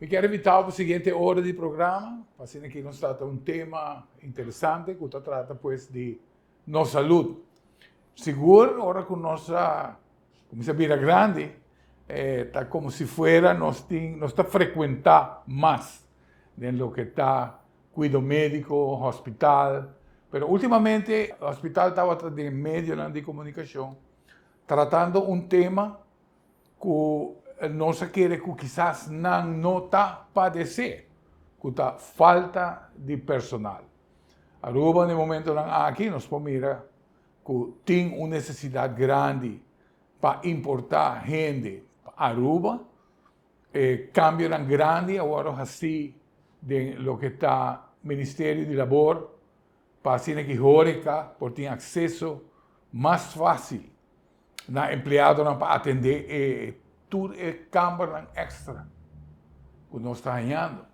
Mi kier invita bo pa siguiente ora di programa, pa asina aki nos trata un tema interesante cu ta trata pues di nos salud. Sigur ora cu nos a cuminsa bira grandi, ta como si fuera nos tin, nos ta frecuenta mas den loke ta cuido medico, hospital, pero ultimamente hospital tabata den medionan di comunicacion tratando un tema ku nos a kere ku kisas nan no ta padesé, ku ta falta di personal. Aruba na e momentonan aki nos por mira ku tin un nesesidat grandi pa importá hende pa Aruba. E kambionan grandi a wòrdu hasí den loke ta Ministerio di Labor pa asina ki horeca por tin akseso mas fásil na empleadonan pa atendé e tur e kambernan èkstra ku nos ta hañando.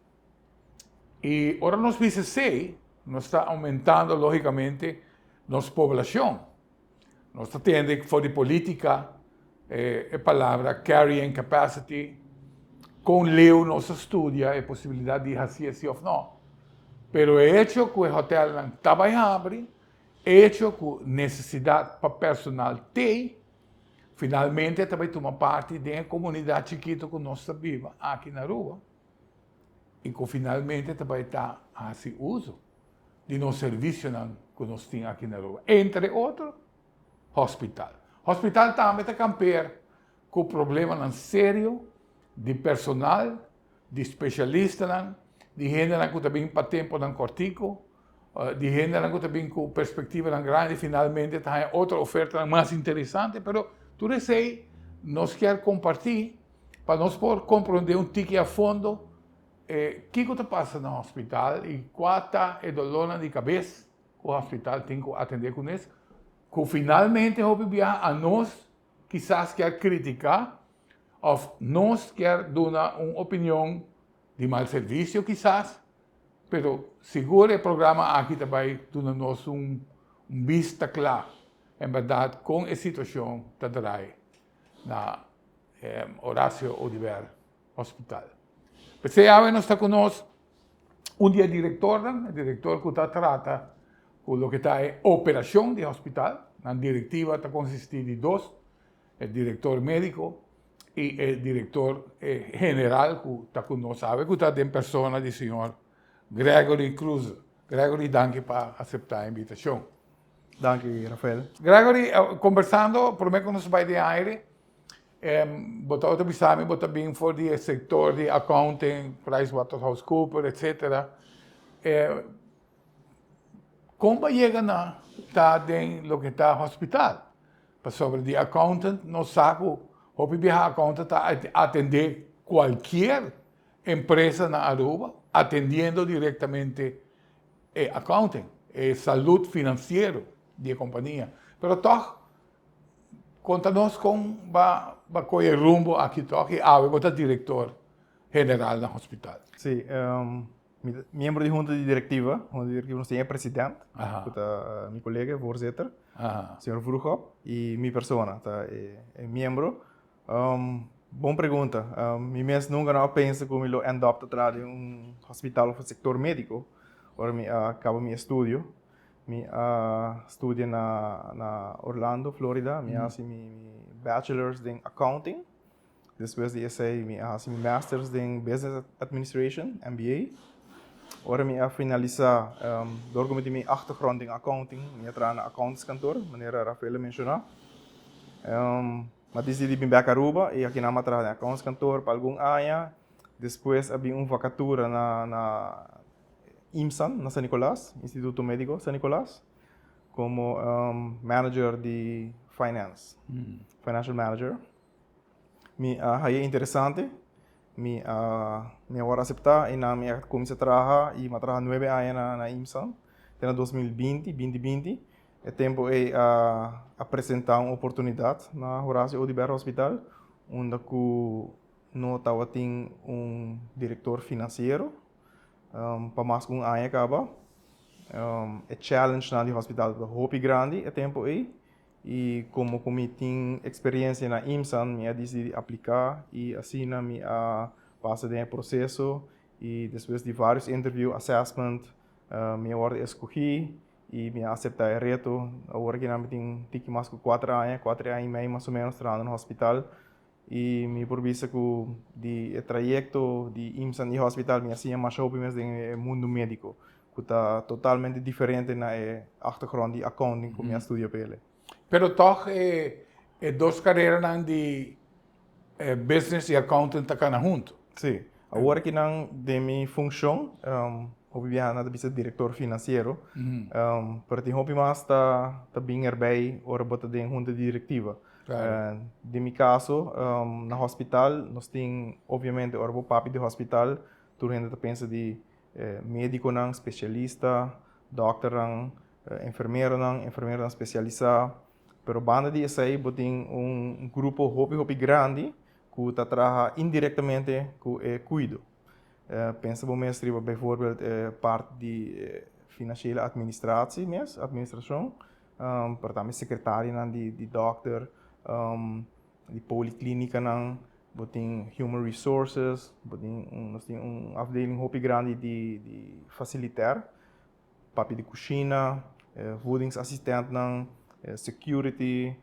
I ora nos bisa esei, nos ta oumentando lógikamente nos poblashon. Nos ta tende for di polítika e palabra carrying capacity, kon leu nos a studia e posibilidat di hasi esei òf no. Pero e echo ku e hotèlnan ta bai habri, Echo ku nesesidat pa personal t'ei, finalmente ta bai tuma parti den e komunidat chikitu ku nos ta biba aki na Aruba i ku finalmente ta bai ta hasi uso di nos servisionan ku nos tin aki na Aruba, entre otro hospital. Hospital tambe ta kamper ku problemanan serio di personal, di spesialistanan, di hendenan ku ta bin pa temponan kòrtiku, di hendenan ku ta bin ku perspektivanan grandi finalmente ta haña otro ofertanan mas interesante, pero tur esei nos kier kompartí pa nos por komprondé un tiki a fondo kiko ta pasa na hospital i kua ta e dolónan di kabes ku hospital tin ku atendé kunes, ku finalmente hopi biaha anos kisas kier kritiká òf nos kier duna un opinion di mal servisio kisas, pero sigur e programa aki ta bai duna nos un bista kla en bèrdat kon e situashon ta drai na Horacio Oduber Hospital. P'esei awe nos ta ku nos un di e direktornan, e direktor ku ta trata ku loke ta e operashon di hospital. Nan direktiva ta konsistí di dos, e direktor médiko i e direktor general ku ta ku nos awe ku ta den persona di señor Gregory Kroeze. Gregory, danki pa aseptá e invitashon. Danki, Rafael. Gregory, kombersando promé ku nos bai den aire, bo tabata bisa mi bo ta bin for di e sektor di accounting, PricewaterhouseCoopers, etcetera. Kon bo a yega na ta den loke ta hospital? Pasobra di accountant nos sa ku hopi biaha accountant ta atendé kualkier empresa na Aruba, atendiendo direktamente e accounting, e salud finansiero di e kompania. Pero tòg konta nos kon bo a kohe rumbo aki tòg i awe bo ta direktor general na hospital. Sí, Mi ta miembro di hunta di directiva. Hunta di directiva nos tin e president, cu ta mi colega, voorzitter, señor Vroegop, y mi persona ta e miembro. Bon pregunta. Mi mes nunca no a pensa cu mi lo end up ta traha den un hospital of sector medico ora mi a caba mi estudio. Mi a studia na Orlando, Florida. Mi a haci mi bachelor's den accounting. Despues di esei mi a hasi mi masters den Business Administration, MBA. Ora mi a finalisá, dor ku mi tin mi achtergrond den accounting, mi a traha na accountantskantoor, manera Rafael a menshoná. Mi a disidí bin bèk Aruba i akinan mi a traha den accountantskantoor pa algun aña. Despues a bin un vakatura na na IMSAN na San Nicolas, Instituto Medico San Nicolas, komo manager di finance, financial manager. Mi a haya interesante, mi a mi a wòrdu aseptá i nan mi a kuminsá traha i mi a traha nuebe aña na na IMSA te na 2020, 2020. E tempu ei a a presentá un oportunidat na Horacio Oduber Hospital unda ku no tabatin un direktor finansiero pa mas ku un aña kaba. E challengenan di hospital tabata hopi grandi e tempu ei. I komo ku mi tin eksperensia na IMSAN, mi a disidí di apliká i asina mi a Pasa den e proceso y despues di varios interview, assessment, mi a wordo escogi y mi a acepta e reto. Awor aki nan mi tin tiki mas cu 4 aña, 4 aña y mei mas o menos trahando na hospital. Y mi por bisa cu di e trayecto di IMSAN y hospital mi a siña masha hopi mes den e mundo medico, cu ta totalmente diferente na e achtergrond di accounting cu mi a studia p'e. Pero toch e dos careranan di business y accountant ta cana hunto. Si. Awor aki nan den mi funcion, hopi biaha nan ta bisa director financiero, pero tin hopi mas ta bin erbij ora bo ta den hunta di directiva. Den mi caso, na hospital, nos tin, obviamente, ora bo papia di hospital, tur hende ta pensa di mediconan, specialista, dokternan, enfermeronan, enfermeronan specialisa, pero banda di esey bo tin un grupo hopi hopi grandi cu ta traha indirectamente cu e cuido. Pensa bo mes riba bijvoorbeeld e parti di financiële administratie mes, administracion, pero tambe secretarionan di dokter, di policlinicanan, bo tin human resources, nos tin un afdeling hopi grandi di facilitair, papia di cushina, voedingsassistentnan, security,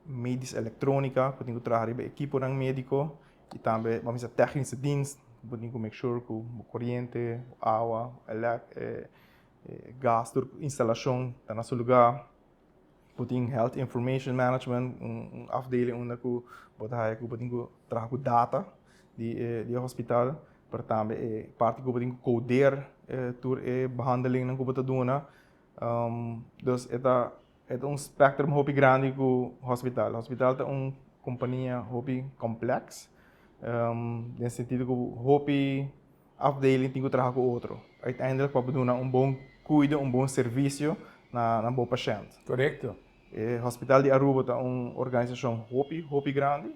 medisch elektronica, cu tin cu traha riba equiponan medico, y tambe, ban bisa, technische dienst, bo tin cu make sure cu coriente, awa, gas, tur instalacion ta na su lugar. Bo tin health information management, un afdeling unda cu bo ta haya cu bo tin cu traha cu data di e hospital, pero tambe e parti cu bo tin cu codeer tur e behandelingnan cu bo ta duna. Dus e ta un spectrum hopi grandi cu hospital. Hospital ta un compania hopi complex, den sentido cu hopi afdeling tin cu traha cu otro. Uiteindelijk pa bo duna un bon cuido, un bon servicio na bo pashent. E Hospital di Aruba ta un organisacion hopi, hopi grandi.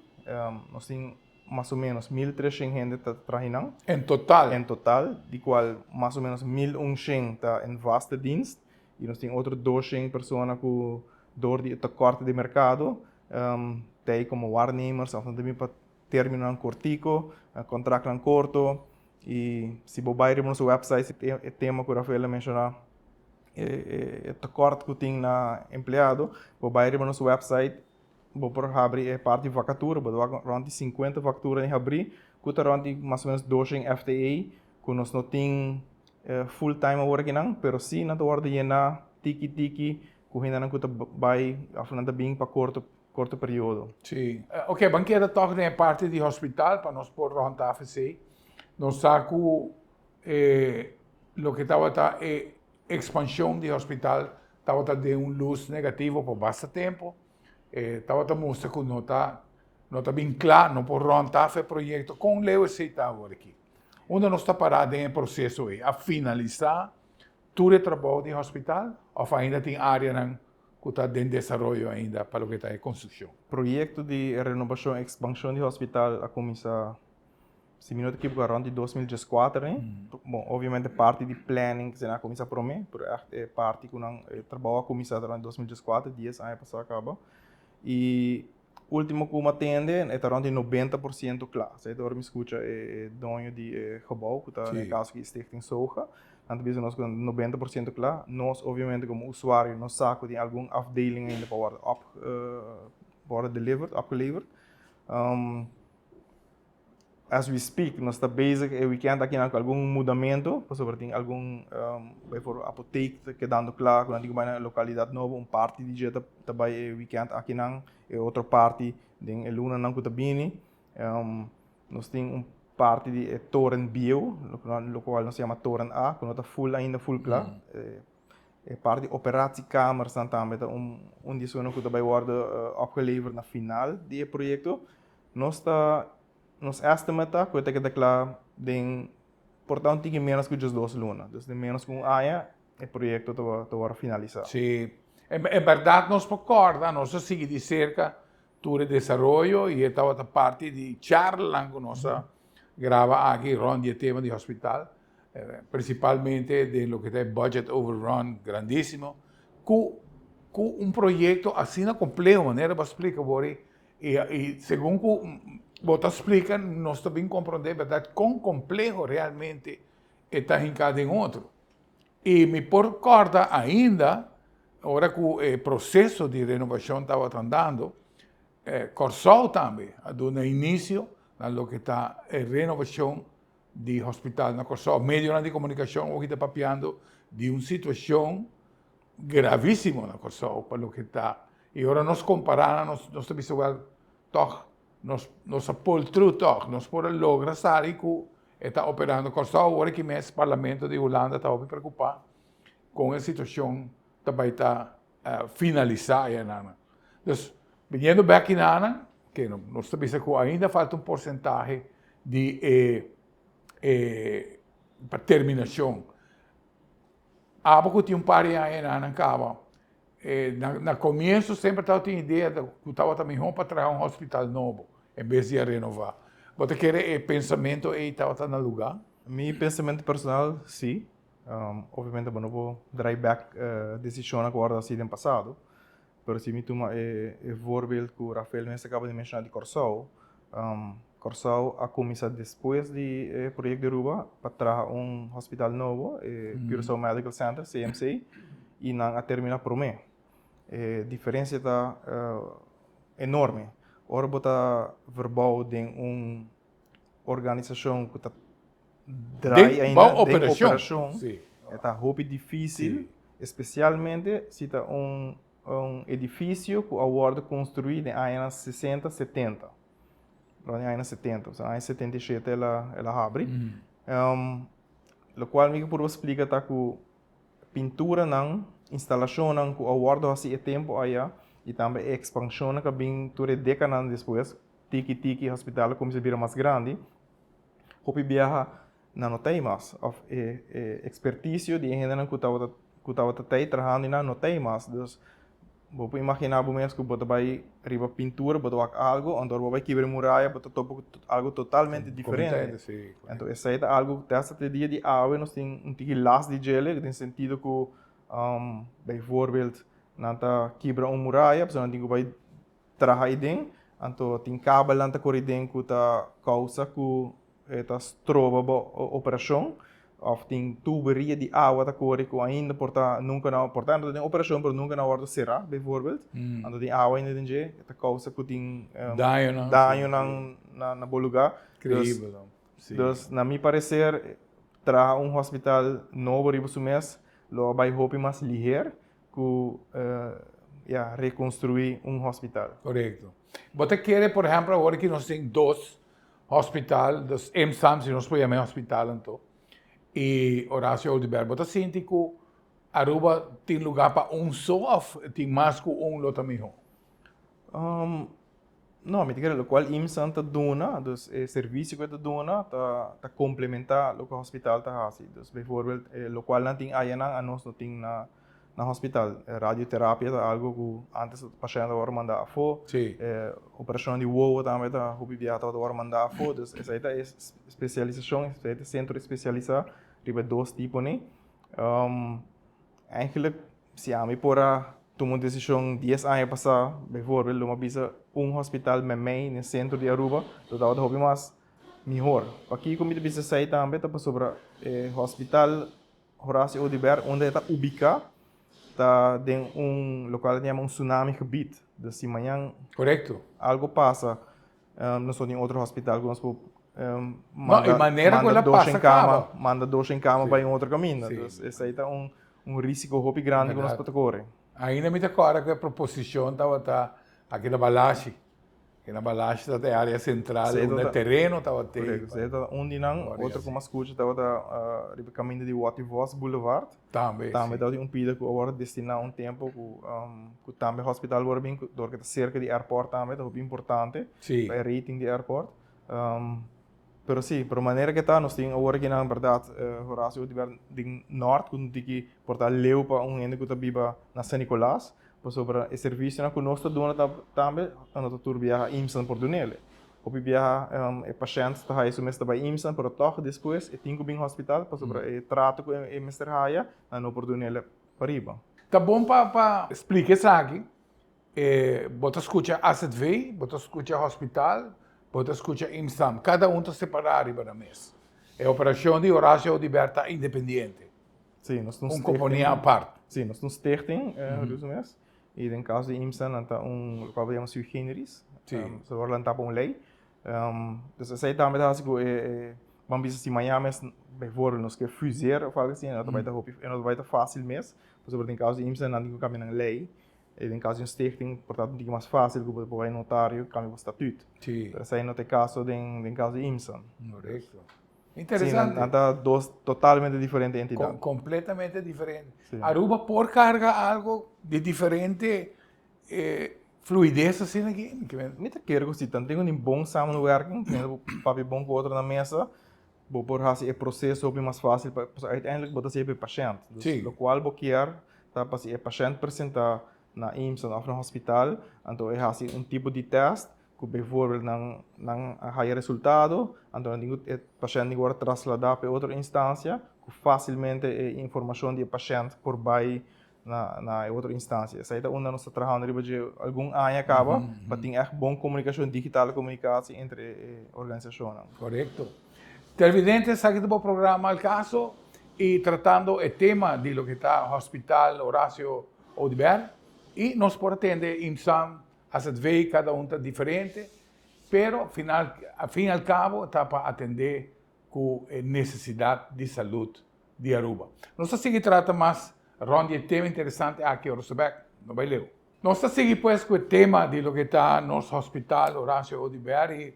Nos tin mas o menos 1300 hende ta traha. En total? En total, di cual mas o menos 1100 ta in vaste dienst. Y nos tin otro 200 persona cu door di tekort di mercado, ta como waarnemers of tambe pa termino cortico, contract corto. Y si bo bay riba nos website, e tema cu Rafael a menciona, e tekort cu tin na empleado, bo bay riba nos website, bo por habri e parti vacatura, bo ta rond di 50 vacatura a habri, cu ta rond di mas o menos 200 FTE, cu nos no tin full time awor aki nan, pero si nan ta wordo yena tiki tiki, cu hendenan cu ta bay, of nan ta bin pa corto corto periodo. Si. Ok, ban keda toch den parti di hospital pa nos por rond AFC. Nos sa cu loke tabata e expansion di hospital tabata den un luz negativo pa basta tempo. Tabata mustra cu no ta bin cla, no por rond af e proyecto. Con leu esey ta awor aki? Unda nos ta para den e proceso ey? A finalisa tur e trabou di hospital of ainda tin areanan cu ta den desaroyo ainda pa loke ta e construccion? Proyecto di renobacion y expansion di hospital a cuminsa, si mi no ta equivoca, rond di 2014, ne? Bon, obviamente parti di planning cu a cuminsa prome, pero echt e parti cu nan trabou a cuminsa rond 2014, 10 aña pasa caba. Y ultimo cu mi a tende, ta rond di 90% cla. Esey ora mi scucha e doño di e gebouw, cu ta den caso aki Stichting SOGA, nan ta bisa nos cu 90% cla. Nos, obviamente, como usuario, nos sa cu tin algun afdeling ainda pa wordo wordo delivered, opgeleverd. As we speak, nos ta bezig e weekend aki cu algun mudamento, pasobra tin algun, bijvoorbeeld apotheek ta kedando cla, cu nan tin cu bay na localidad nobo, un parti di dje ta bay e weekend aki nan, e otro parti den e lunanan cu ta bini. Nos tin un parti di e toren bieu, locual nos yama toren A, cu no ta full ainda full cla. E parti operatiekamers dan tambe ta un di esunnan cu ta bay wordo opgeleverd na final di e proyecto. Nos estimate ta cu e ta keda cla den por ta un tiki menos cu 12 luna. Dus den menos cu un aña e proyecto ta wordo finalisa. Si. En berdad nos por corda, nos a sigui di cerca tur e desaroyo y tabata parti di charla cu nos a graba aki rond di e tema di hospital, principalmente di loke ta budget overrun grandisimo, cu un proyecto asina compleho, manera bo a splica, Bori, y segun cu Bo ta splika, nos ta bin komprondé bèrdat kon kompleho realmente e ta hinká den otro. I mi por kòrda ainda ora ku e proseso di renovashon tabata andando, Kòrsou tambe a duna inisio na loke ta e renovashon di hospital na Kòrsou. Medionan di komunikashon oki ta papiando di un situashon gravísimo na Kòrsou pa loke ta i ora nos kompará nan nos ta bisa wèl tòg nos nos a pull through tòg nos por a logra sali ku e ta operando Kòrsou awor aki mes parlamento di Hulanda ta hopi preokupá kon e situashon ta bai ta finalisá enan. Dus biniendo bek kinanan ke nos ta bisa ku ainda falta un porsentahe di e e pa terminashon. Abo ku tin un par di aña enanan kaba na na komienso semper tabatin idea ku tabata mihó pa traha un hospital nobo en bes di a renová. Bo ta kere e pensamentu ei tabata na lugá? Mi pensamentu personal si. Obviamente bo no por draai bek desishonnan ku wòrdu hasi den pasado, pero si mi tuma e e voorbeeld ku Rafael mes a kaba di menshoná di Kòrsou, Kòrsou a kuminsá despues di e proyekto di Aruba pa traha un hospital nobo, e Curaçao Medical Center, CMC, i nan a terminá promé. E diferensia ta enorme. Ora bo ta verbou den un organisashon ku ta draai ainda den operashon, e ta hopi difísil, espesialmente si ta un un edifisio ku a wòrdu konstruí den añanan sesenta, setenta. Rònt den añanan setenta, pasobra aña 77 el a el a habri. Lokual mi ke purba splika ta ku pinturanan, instalashonnan ku a wòrdu hasi e tempu aya i tambe e ekspanshonnan ku a bin tur e dekanan despues, tiki tiki hospital a kuminsá bira mas grandi, hopi biaha nan no ta ei mas òf e e ekspertisio di e hendenan ku tabata ku tabata ta ei trahando einan no ta ei mas. Dus bo por imaginá bo mes ku bo ta bai riba pintura bo ta wak algu anto ora bo bai kibra e muraya bo ta topa ku algu totalmente diferente. Anto esei ta algu ku te hasta te dia di awe nos tin un tiki las di djele den sentido ku bijvoorbeeld nan ta kibra un muraya pasobra nan tin ku bai traha aiden, anto tin kabelnan ta kore aiden ku ta kousa ku e ta stroba bo operashon òf tin tuberia di awa ta kore ku ainda por ta nunka no por ta den operashon pero nunka no a wòrdu será bijvoorbeeld, anto tin awa ainda den dje e ta kousa ku tin dañonan na bo lugá. Dus na mi pareser traha un hospital nobo riba su mes lo a bai hopi mas liher ku ya rekonstruí un hospital. Korekto. Bo ta kere por ehèmpel awor ki nos tin dos hospital, dos IMSAM si nos por yama e hospital anto, i Horacio Oduber, bo ta sinti ku Aruba tin lugá pa un so òf tin mas ku un lo ta mihó? No, mi ta kere lokual IMSAN ta duna, dus e servisio ku e ta duna ta ta komplementá loke hospital ta hasi. Dus bijvoorbeeld e lokual nan tin ayanan anos no tin na na hospital. Radioterapia ta algu ku ántes pashènt a wòrdu mandá afó. E operashon di wowo tambe ta hopi biaha tabata wòrdu mandá afó. Dus esei ta e spesialisashon, esei ta e sentro spesialisá riba e dos tipo ni. Eigenlijk si ami por a tuma un desishon dies aña pasá, bijvoorbeeld, lo mi a bisa un hospital meimei den sentro di Aruba lo tabata hopi mas mihor. Pakiko mi ta bisa esei tambe ta pasobra e hospital Horacio Oduber unda e ta ubiká ta den un lokual ta yama un tsunami gebied. Dus si mañan algo pasa Nos no tin otro hospital ku nos por manda, manda dos en kama, manda dos en kama pa un otro kaminda. Dus esei ta un un risiko hopi grandi ku nos por ta kore. Ainda mi ta kòrda ku e proposishon tabata aki na Balashi. Aki na Balashi tabata e área sentral unda e tereno tabata. Korekto, esei ta un di nan. Otro ku mi a skucha tabata riba e kaminda di Watty Vos Boulevard. Tambe, Tambe tabatin un pida ku a wòrdu destiná un tempu ku ku tambe hospital wòrdu bin dor ku ta serka di airport tambe ta hopi importante pa e rating di airport. Pero si, pero manera ke ta nos tin awor akinan bèrdat Horacio Oduber den nòrt ku no tin ki por ta leu pa un hende ku ta biba na San Nicolas pasobra e servisionan ku nos ta duna tambe no ta tur biaha IMSA por dun'el. Hopi biaha e pashènt ta haya su mes ta bai IMSA, pero tòg despues e tin ku bin hospital pasobra e trato ku e mester haya nan no por dun'el pariba. Ta bon pa pa splika esaki, e bo ta skucha azv, bo ta skucha hospital, Bo ta skucha IMSAM, kada un ta separá riba nan mes. E operashon di Horacio Oduber ta independiente. Sí, nos ta un Un komponia apart. Sí, nos ta un stichting, dus mes. I den kaso di IMSAM nan ta un lokual bo yama sui generis. Sí. Se wòrdu lantá pa un lei. Dus esei tambe ta hasi ku e ban bisa si mañana mes bijvoorbeeld nos ke fuseer òf algu asina e no ta bai ta hopi e no ta bai ta fásil mes pasobra den kaso di IMSAM nan tin ku kambia nan lei i den kaso di un stichting por ta un tiki mas fásil ku bo por bai notario kambia bo statut. Sí. Pero esei no ta e kaso den kaso di IMSAM. Korekto. Sí, Interesante. nan ta dos totalmente diferente entidat. Completamente diferente. Sí. Aruba por carga algo di diferente fluidez asina aki? Mi ta kere ku si tan tin un bon samenwerking, teniendo bo papia bon ku otro na mesa, bo por hasi e proseso hopi mas fácil pa, pasobra uiteindelijk bo ta sirbi e pashènt. Dus Sí. lokual bo kier ta pa si e pashènt presentá na IMSA òf na hospital, anto e hasi un tipo di tèst ku bijvoorbeeld nan nan a haya resultado, anto nan tin ku e pashènt tin ku wòrdu trasladá pa e otro instansia ku fásilmente e informashon di e pashènt por bai na na e otro instansia. Esei ta unda nos ta trahando riba dje algun aña kaba pa tin ègt bon komunikashon, digitale komunikasi entre e organisashonnan. Korekto. Televidente, esaki ta bo programa Al Caso i tratando e tema di loke ta Hospital Horacio Oduber i nos por atende IMSAM AZV kada un ta diferente, pero final, al fin y al cabo ta pa atende cu e necesidad di salud di Aruba. Nos ta sigui trata mas rond di e tema interesante aki ora su bek, no bay leu. Nos ta sigui pues cu e tema di loke ta nos hospital Horacio Oduber y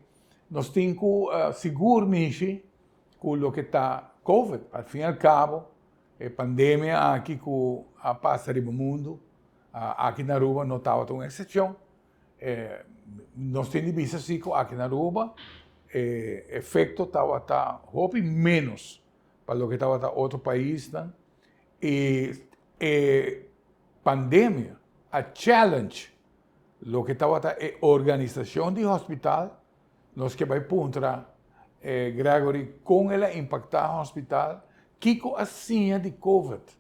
nos tin cu sigur mishi cu loke ta covid. Al fin y al cabo e pandemia aki cu a pasa riba mundo Aki na Aruba no tabata un excepcion. Nos tin di bisa si cu aki na Aruba e efecto tabata hopi menos pa loke tabata otro paisnan y e pandemia a challenge loke tabata e organisacion di hospital. Nos ke bai puntra Gregory con el a impacta hospital, kico a siña di covid.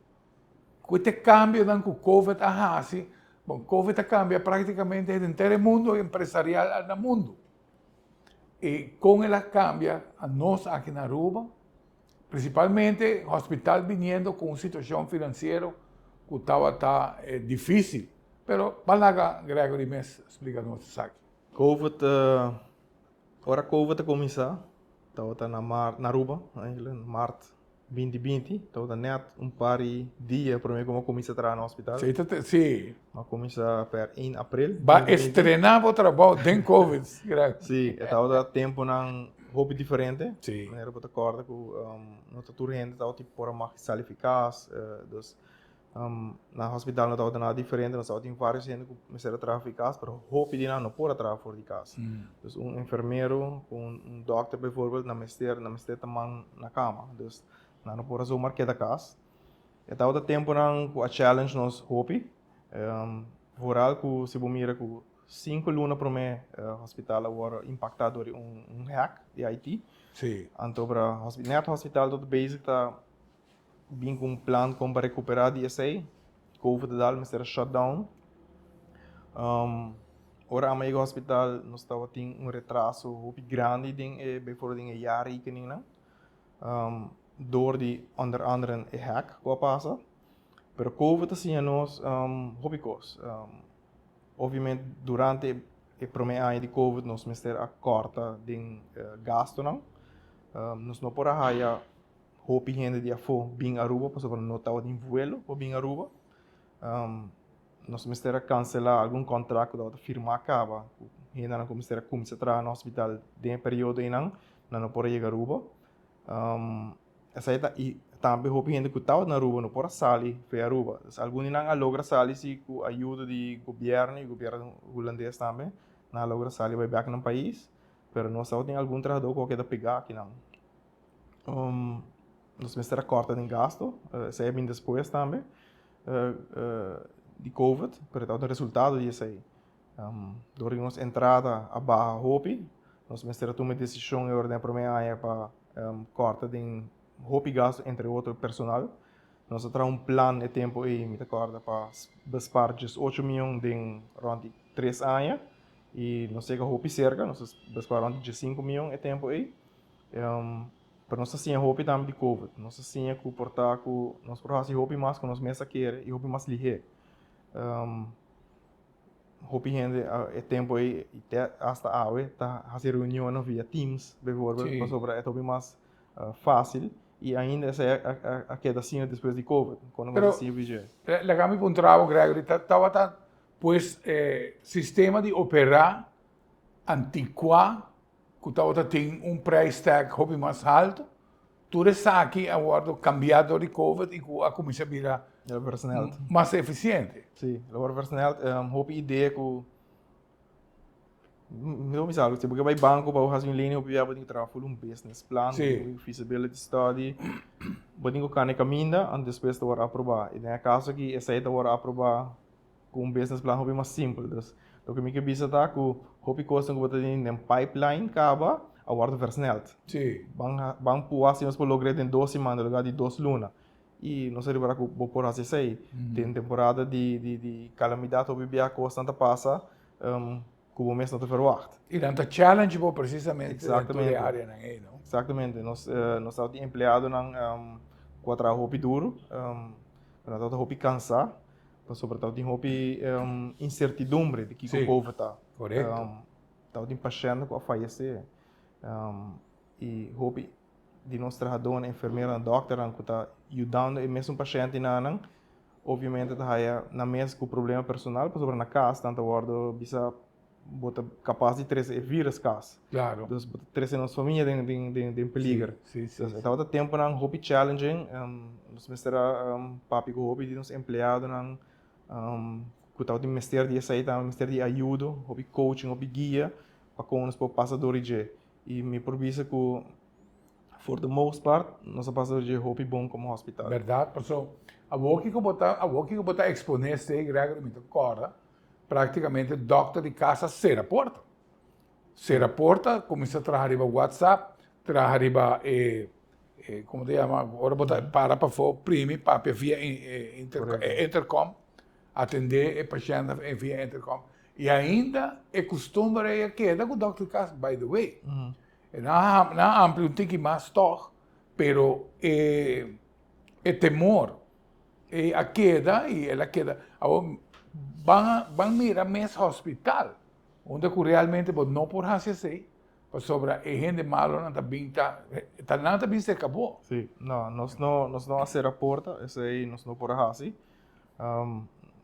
Ku te kambionan ku Covid a hasi, bon, Covid a kambia praktikamente henter e mundo empresarial na mundu. I kon el a kambia a nos aki na Aruba, prinsipalmente hospital biniendo ku un situashon finansiero ku tabata difísil. Pero ban laga Gregory mes splika nos esaki. Covid, ora Covid a kuminsá, tabata na mart, na Aruba, eigenlijk, mart Binti binti, tabata nèt un par di dia promé ku mi a kuminsá traha na hospital. Sí, ta te, sí. Mi a kuminsá per 1 april. Ba estrená bo trabou den Covid, Greg. Sí, e tabata tempunan hopi diferente. Sí. Manera bo ta kòrda ku no ta tur hende tabata por a mag sali fi kas. Dus Na hospital no tabata nada diferente, nos tabatin varios hende ku mester a traha for di kas, pero hopi di nan no por a traha for di kas. Dus un enfermero ku un dòkter bijvoorbeeld nan mester nan mester ta man na kama, dus nan no por a zomaar keda kas. E tabata tempunan ku a challenge nos hopi, vooral ku si bo mira ku sinku luna promé hospital a wòrdu impaktá dor di un hack di IT. Anto ora nèt hospital tabata bezig ta Bin ku un plan kon pa rekuperá di esei. Covid a dal mester a shut down. Ora amo yega hospital nos tabatin un retraso hopi grandi den e bijvoorbeeld den e jaarrekeningnan dor di onder andere e hack ku a pasa. Pero covid a siña nos hopi kos. Obviamente durante e prome aña di covid nos mester a kòrta den gastunan. Nos no por a haya Hopi hende di afó bin Aruba pasobra no tabatin vuelo pa bin Aruba. Nos mester a kanselá algun kontrakt ku tabata firmá kaba ku hendenan ku mester a kuminsá traha na hospital den e periodo einan, nan no por a yega Aruba. Esei ta i tambe hopi hende ku tabata na Aruba no por a sali for Aruba. Dus algun di nan a logra sali si ku ayuda di gobièrnu i gobièrnu hulandes tambe, nan a logra sali bai bèk nan pais, pero nos tabatin algun trahadó ku a keda pegá akinan. Nos mester a kòrta den gasto, esei a bin despues tambe di covid, pero tabata un resultado di esei. Dor di nos entrada a baha hopi, nos mester a tuma e desishon e ora den e promé aña pa kòrta den hopi gasto, entre otro personal. Nos a traha un plan e tempu ei, mi ta kòrda, pa bespaar 18 mion den rònt di tres aña. I nos yega hopi serka, nos a bespaar rond di diesinku mion e tempu ei. Pero nos a siña hopi tambe di covid. Nos a siña ku por ta ku nos por hasi hopi mas ku nos mes a kere i hopi mas lihé. Hopi hende e tempu ei i te asta awe ta hasi reunionnan via Teams bijvoorbeeld pasobra e ta hopi mas fásil i ainda esei a keda asina despues di covid. Kon nos a siña dje? Pero laga mi puntra bo Gregory, tabata pues e sistema di operá antikuá ku tabata tin un price tag hopi mas haltu, tur esaki a wòrdu kambiá dor di covid i ku a kuminsá bira mas efisiente. Sí, lo wòrdu versneld. Hopi idea ku Mi ta bisa algo, si bo ke bai banco pa bo hasi un lening hopi bia bo tin ku traha ful un business plan, un feasibility study, bo tin ku kana e kaminda anto despues ta wòrdu aprobá. I den e kaso aki esei ta wòrdu aprobá ku un business plan hopi mas simpel. Dus loke mi ke bisa ta ku hopi kosnan ku bo ta tene den pipeline kaba a wòrdu versneld. Ban ban pua si nos por logr'é den dos siman den lugar di dos luna. I nos a ripara ku bo por hasi esei. Den temporada di di di kalamidat hopi bia kosnan ta pasa ku bo mes no ta verwagt. I nan ta challenge bo presisamente den tur e areanan ei, no? Exactamente. Nos nos tabatin empleadonan ku a traha hopi duru, pero nan tabata hopi kansá pasobra tabatin hopi insertidumbre di kiko covid ta. Korekto. Tabatin pashènt ku a fayesé i hopi di nos trahadónan, enfermeronan, dòkternan ku ta yudando e mesun pashentenan, obviamente ta haya nan mes ku problema personal pasobra na kas nan ta wòrdu bisa bo ta kapas di trese e vírus kas. Klaro. Dus bo ta trese nos famia den den den den peliger. Sí, sí, Dus e tabata tempunan hopi challenging, nos mester a papia ku hopi di nos empleadonan ku tabatin mester di esei tambe, mester di ayudo, hopi coaching, hopi guia pa kon nos por pasa dor di dje. I mi por bisa ku for the most part nos a pasa dor dje hopi bon komo hospital. Bèrdat, paso awor kiko bo ta awor kiko bo ta eksponé esei Gregory mi ta kòrda praktikamente dòkter di kas a sera porta. Sera porta kuminsá traha riba WhatsApp, traha riba e e komo ta yama ora bo ta para pafó primi papia via intercom atendé e pashènt via intercom. I ainda e kustumber ei a keda ku dòkter Kas, by the way. E nan a nan a amplia un tiki mas tòg, pero e e temor ei a keda i el a keda. Awor ban ban mira mes hospital, unda ku realmente bo no por hasi esei, pasobra e hende malonan ta bin ta ta nan ta bin serka bo. Sí, no, nos no nos no a sera porta, esei nos no por a hasi.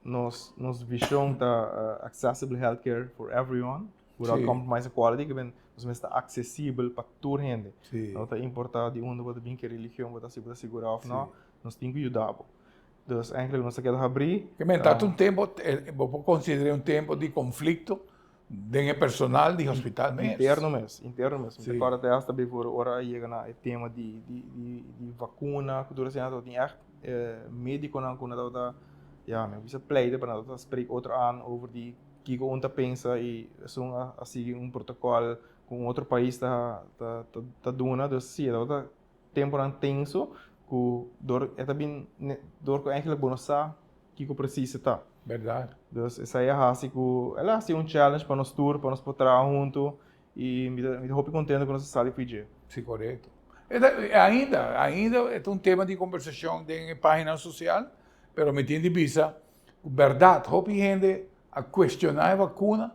Nos nos vision ta accessible healthcare for everyone without sí. compromising quality que ben nos mester accesible pa tur hende. Sí. No ta importa di unda bo ta bin, ke religion bo ta, si bo ta sigura of no, nos tin ku yuda bo. Dus eigenlijk nos ta keda habrí. Ke men ta un tempo, bo por considera un tempo di conflicto den e personal di hospital mes. Interno mes, interno mes. Mi ta kòrda te hasta bijvoorbeeld ora a yega na e tema di di di di vakuna ku tur asina tabatin ègt medikonan ku nan tabata ya mi a bisa pleita pero nan tabata spreek otro aan over di kiko un ta pensa i esun a sigui un protokòl ku un otro pais ta ta ta duna. Dus si e tabata temponan tenso ku dor e ta bin dor ku eigenlijk bo no sa kiko presis e ta. Berdad. Dus esei a hasi ku el a hasi un challenge pa nos tur pa nos por traha huntu i mi ta mi ta hopi kontento ku nos a sali for dje. Si korekto. E ta ainda ainda e ta un tema di kombersashon den e pagina sosial pero mi tin di bisa ku bèrdat hopi hende a kuestioná e vakuna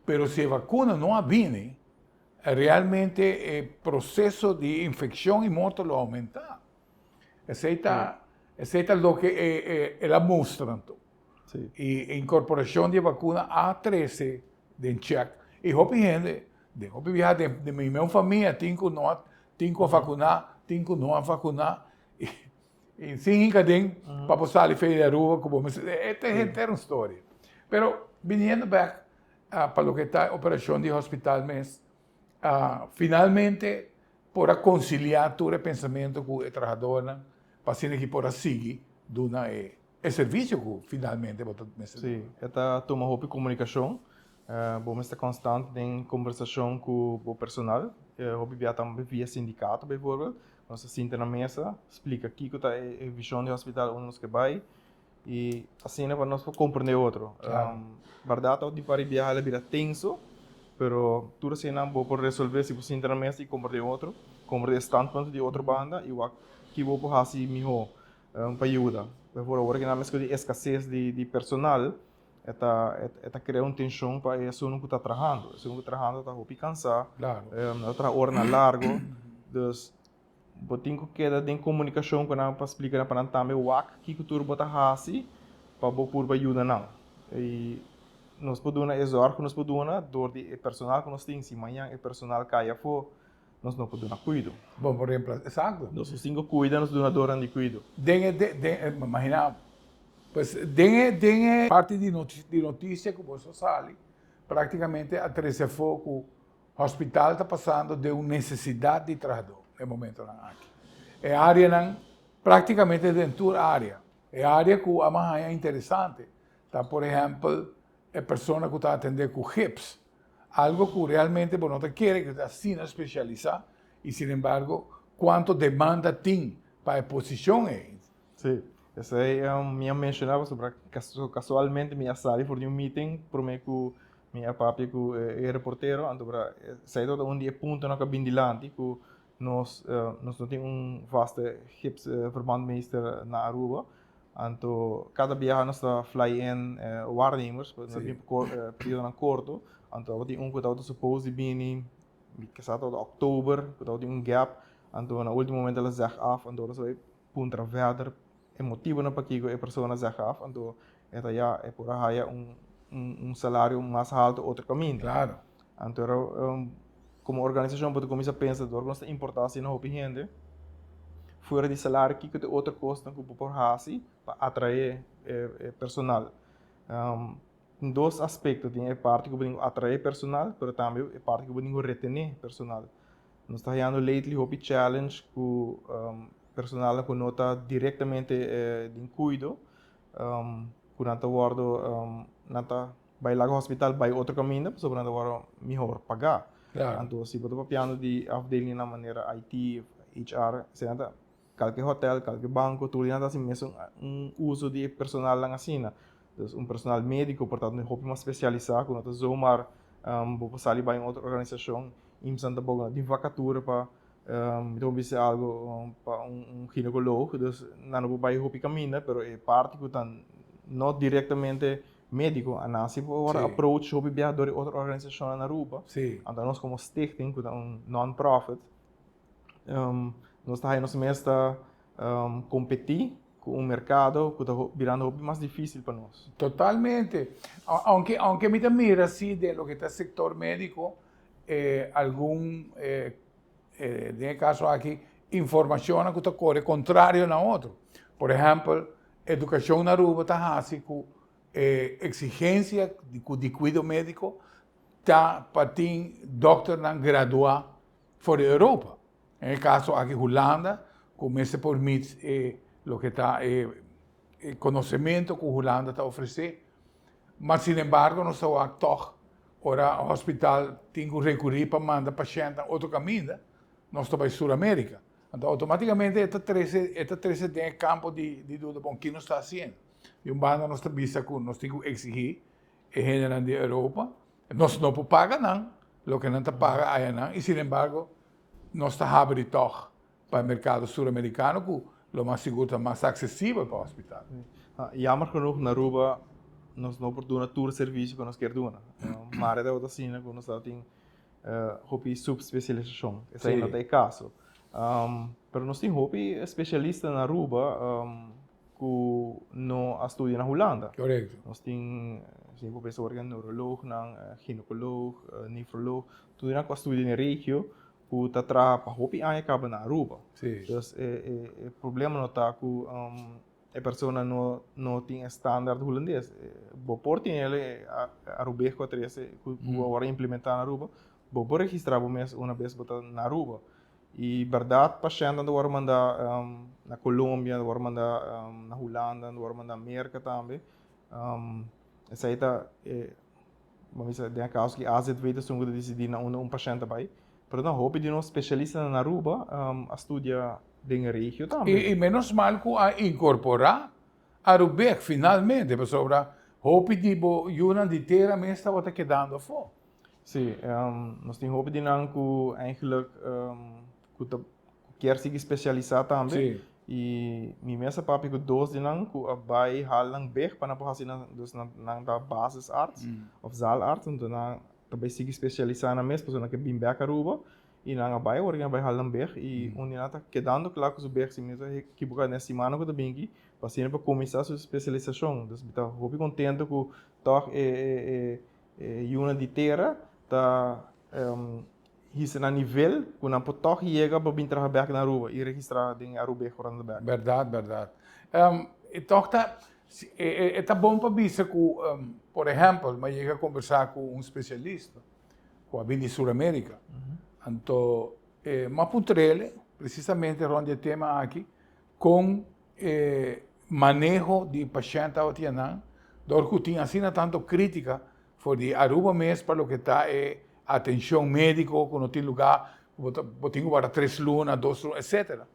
pero si e vakuna no a bini realmente e proseso di infekshon i morto lo oumentá. Esei ta, esei ta loke e, e, el a mustra anto. Sí. I e inkorporashon di e vakuna a trese den chèk. I hopi hende, den hopi biaha den, den mi mes famia tin ku no a, tin ku a vakuná, tin ku no a vakuná. I, i sin hinka den pa bo sali fe di Aruba ku bo mester, e ta henter un storia. Pero biniendo bèk pa loke ta e operashon di hospital mes, finalmente por a konsiliá tur e pensamentu ku e trahadornan pa asina ki por a sigui duna e e servisio ku finalmente bo ta mester duna. Sí, e ta tuma hopi komunikashon. Bo mester konstant den kombersashon ku bo personal. Hopi bia tambe via sindikato bijvoorbeeld. Nos ta sinta na mesa, splika kiko ta e vishon di hospital unda nos ke bai. I asina pa nos por komprendé otro. Claro. Bèrdat tabata di par di biaha el a bira tenso, pero tur eseinan bo por resolvé si bo sinta na mesa i komprendé otro, komprendé e standpunt di otro banda i wak ki bo por hasi mihó pa yuda. Por awor aki nan meskos di eskases di personal e ta e ta krea un tenshon pa e esun ku ta trahando. Esun ku ta trahando ta hopi kansá, nan ta traha oranan largo, dus Bo tin ku keda den komunikashon ku nan pa splika nan pa nan tambe wak kiko tur bo ta hasi pa bo purba yuda nan. I nos por duna e zòrg ku nos por duna dor di e personal ku nos tin. Si mañan e personal kai afó, nos no por duna kuido. Bo por reemplasa, esakto. Nos no tin ku kuida nos dunadornan di kuido. Den e, den e, imagina, pues den e, den e parti di di notisia ku boso sali, praktikamente a trese afó ku Hospital ta pasando den un nesesidat di trahadó e momentonan aki. E áreanan, práktikamente den tur área. E área ku a mas haña interesante ta por ehèmpel e persona ku ta atendé ku gips, algo ku realmente bo no ta kere ku ta asina spesialisá i sinembargo kuantu demanda tin pa e posishon ei. Sí, esei mi a menshoná pasobra kasualmente mi a sali for di un meeting promé ku Mi a papia ku e reportero, anto bra esei tabata un di e puntonan ku a bin dilanti ku nos nos no tin un vaste gipsverbandmeester na Aruba, anto kada biaha nos ta fly in waarnemers, nos tin periodonan korto, anto tabatin un ku tabata suppose di bini mi kisa tabata oktober ku tabatin un gap, anto na ultimo momento el a zeg af, anto nos a bai puntra verder e motibonan pakiko e persona zeg af, anto e ta ya e por a haya un un salario mas halto otro kaminda. Claro. Anto era komo organisashon bo ta kuminsá pensa dor ku nos ta importá asina hopi hende, fuera di salario kiko ta e otro kosnan ku bo por hasi pa atraé e personal. Tin dos aspekto, tin e parti ku bo tin ku atraé personal, pero tambe e parti ku bo tin ku retené personal. Nos ta hayando lately hopi challenge ku personalnan ku no ta direktamente den kuido, ku nan ta wòrdu nan ta bai laga hospital bai otro kaminda pasobra nan ta wòrdu mihor pagá. Anto si bo ta papiando di afdelingnan manera IT, HR, esei nan ta kalke hotel, kalke banko, tur di nan ta hasi mesun un uso di e personalnan asina. Dus un personal médiko por ta hopi mas spesialisá ku no ta zomaar bo por sali bai un otro organisashon Imsan ta boga tin vakatura pa mi ta bisa algo pa un ginecoloog, dus nan no por bai hopi kaminda, pero e parti ku ta no direktamente médiko, a nan si por wòrdu approach hopi biaha dor di otro organisashonnan na Aruba. Anto nos komo stichting ku ta un non-profit, nos ta haya nos mes ta kompetí ku un merkado ku ta birando hopi mas difísil pa nos. Totalmente. Aunke aunke mi ta mira si den loke ta sektor médiko algun den e kaso aki informashonnan ku ta kore kontrario na otro. Por ehèmpel edukashon na Aruba ta hasi ku e eksigensia di kuido médiko ta pa tin dòkternan graduá for di Europa. Den e kaso aki Hulanda ku mester por meet e loke ta e konosementu ku Hulanda ta ofresé. Ma sinembargo nos ta wak tòg ora hospital tin ku rekurí pa manda pashèntnan otro kaminda, nos ta bai Sur Amerika. Anto outomátikamente e ta trese e ta trese den e kampo di di duda, bon, ki nos ta hasiendo? Di un banda nos ta bisa ku nos tin ku eksigí e hendenan di Europa, nos no por paga nan loke nan ta paga ayanan i sinembargo nos ta habri tòg pa e merkado suramerikano ku lo mas sigur ta mas aksesibel pa hospital. Jammer genoeg na Aruba nos no por duna tur servisio ku nos kier duna. Mare tabata asina ku nos tabatin hopi subspesialisashon. Esei no ta e kaso. Pero nos tin hopi spesialista na Aruba ku no a studia na Hulanda. Korekto. Nos tin, si bo pensa ora neuroloognan, ginekoloog, nefroloog, tur nan ku a studia den regio ku ta traha pa hopi aña kaba na Aruba. Sí. Dus e e e problema no ta ku e persona no no tin e standaard hulandes. Bo por tin el e Arubeg ku a trese ku ku awor a implementá na Aruba, bo por registrá bo mes una bes bo ta na Aruba. I bèrdat pashèntnan ta wòrdu mandá na Colombia, ta wòrdu mandá na Hulanda, ta wòrdu mandá Merka tambe. Esei ta e, bo bisa den e kaso ki AZV ta esun ku ta disidí na unda un pashènt ta bai. Pero no, hopi di nos spesialistanan na Aruba a studia den e regio tambe. I menos mal ku a inkorporá. Arubeg finalmente pasobra hopi di bo yunan di tera mes tabata kedando afó. Sí, nos tin hopi di nan ku eigenlijk ku ta ku kier sigui spesialisá tambe. Sí. I mi mes a papia ku dos di nan ku a bai hal nan beg pa nan por hasi nan, dus nan nan ta basisarts òf zaalarts, anto nan ta bai sigui spesialisá nan mes pasobra nan ke bin bèk Aruba i nan a bai awor nan a bai hal nan beg i un di nan ta kedando kla ku su beg si mi no ta ekiboká den e simana ku ta bin aki pa asina pa kuminsá su spesialisashon. Dus mi ta hopi kontento ku tòg e e e yunan di tera ta hisa na nivel ku nan por tòg yega pa bin traha bèk na Aruba i registrá den Arubeg ora nan ta bèk. Bèrdat, bèrdat. E tòg ta, e ta bon pa bisa ku, por ehèmpel, mi a yega kombersá ku un spesialista ku a bin di Sur Amerika. Anto mi a puntr'el presisamente rònt di e tema aki kon e maneho di pashènt tabatin anan dor ku tin asina tantu krítika For di Aruba mes pa loke ta e atencion medico cu no tin lugar, cu bo ta bo tin cu warda tres luna, dos luna, etcetera.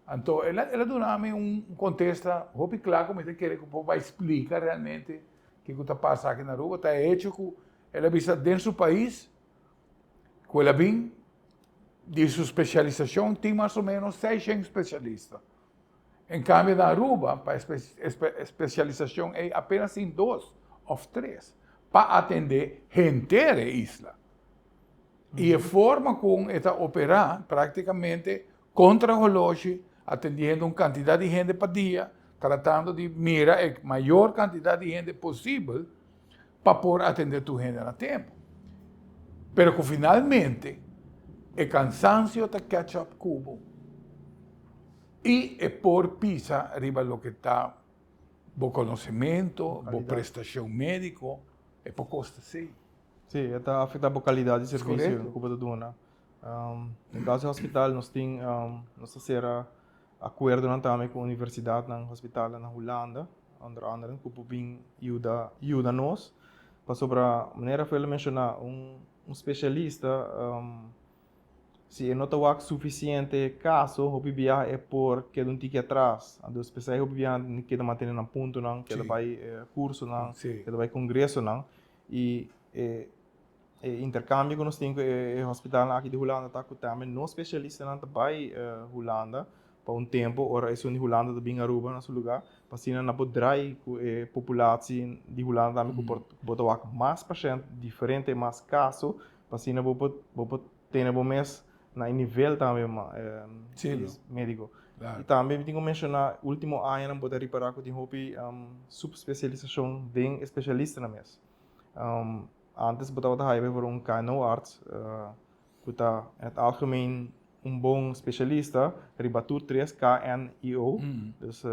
Anto el a el a duna mi un contesta hopi cla cu mi ta kere cu por bay splica realmente kico ta pasa aki na Aruba. Ta e hecho cu el a bisa den su pais cu el a bin di su specialisacion tin mas o menos seishen specialista. En cambio na Aruba pa e specialisacion ey apenas tin dos of tres pa atende henter e isla. Y e forma con e ta opera practicamente contra holoshi atendiendo un cantidad di hende pa dia tratando di mira e mayor cantidad di hende posibel pa por atende tur hende na tempo. Pero cu finalmente e cansancio ta catch up cu bo y e por pisa riba loke ta bo conocemento, bo prestacion medico, e por costa si. Si, e ta afecta bo calidad di servicio cu bo ta duna. Den caso di hospital nos tin, nos ta cera Akuerdonan tambe ku universidatnan, hospitalnan na Hulanda, onder anderen, ku por bin yuda yuda nos. Pasobra, manera Rafael a menshoná, un un spesialista si e no ta wak sufisiente kaso, hopi biaha e por keda un tiki atras. Anto p'esei hopi biaha nan keda mantené nan puntonan, keda bai kursonan, keda bai kongresonan i e E interkambio ku nos tin ku e hospitalnan aki di Hulanda ta ku tambe nos spesialistanan ta bai Hulanda pa un tempu ora esun di Hulanda ta bin Aruba na su lugá pa asina nan por drai ku e populatsi di Hulanda tambe ku por bo ta wak mas pashènt diferente mas kaso pa asina bo por bo por tene bo mes na e nivel tambe médiko. I tambe mi tin ku menshoná último añanan bo ta ripará ku tin hopi supspesialisashon den e spesialistanan mes. Antes bo tabata haya bijvoorbeeld un KNO-arts ku ta in het algemeen un bon spesialista riba tur tres, K, N i O, dus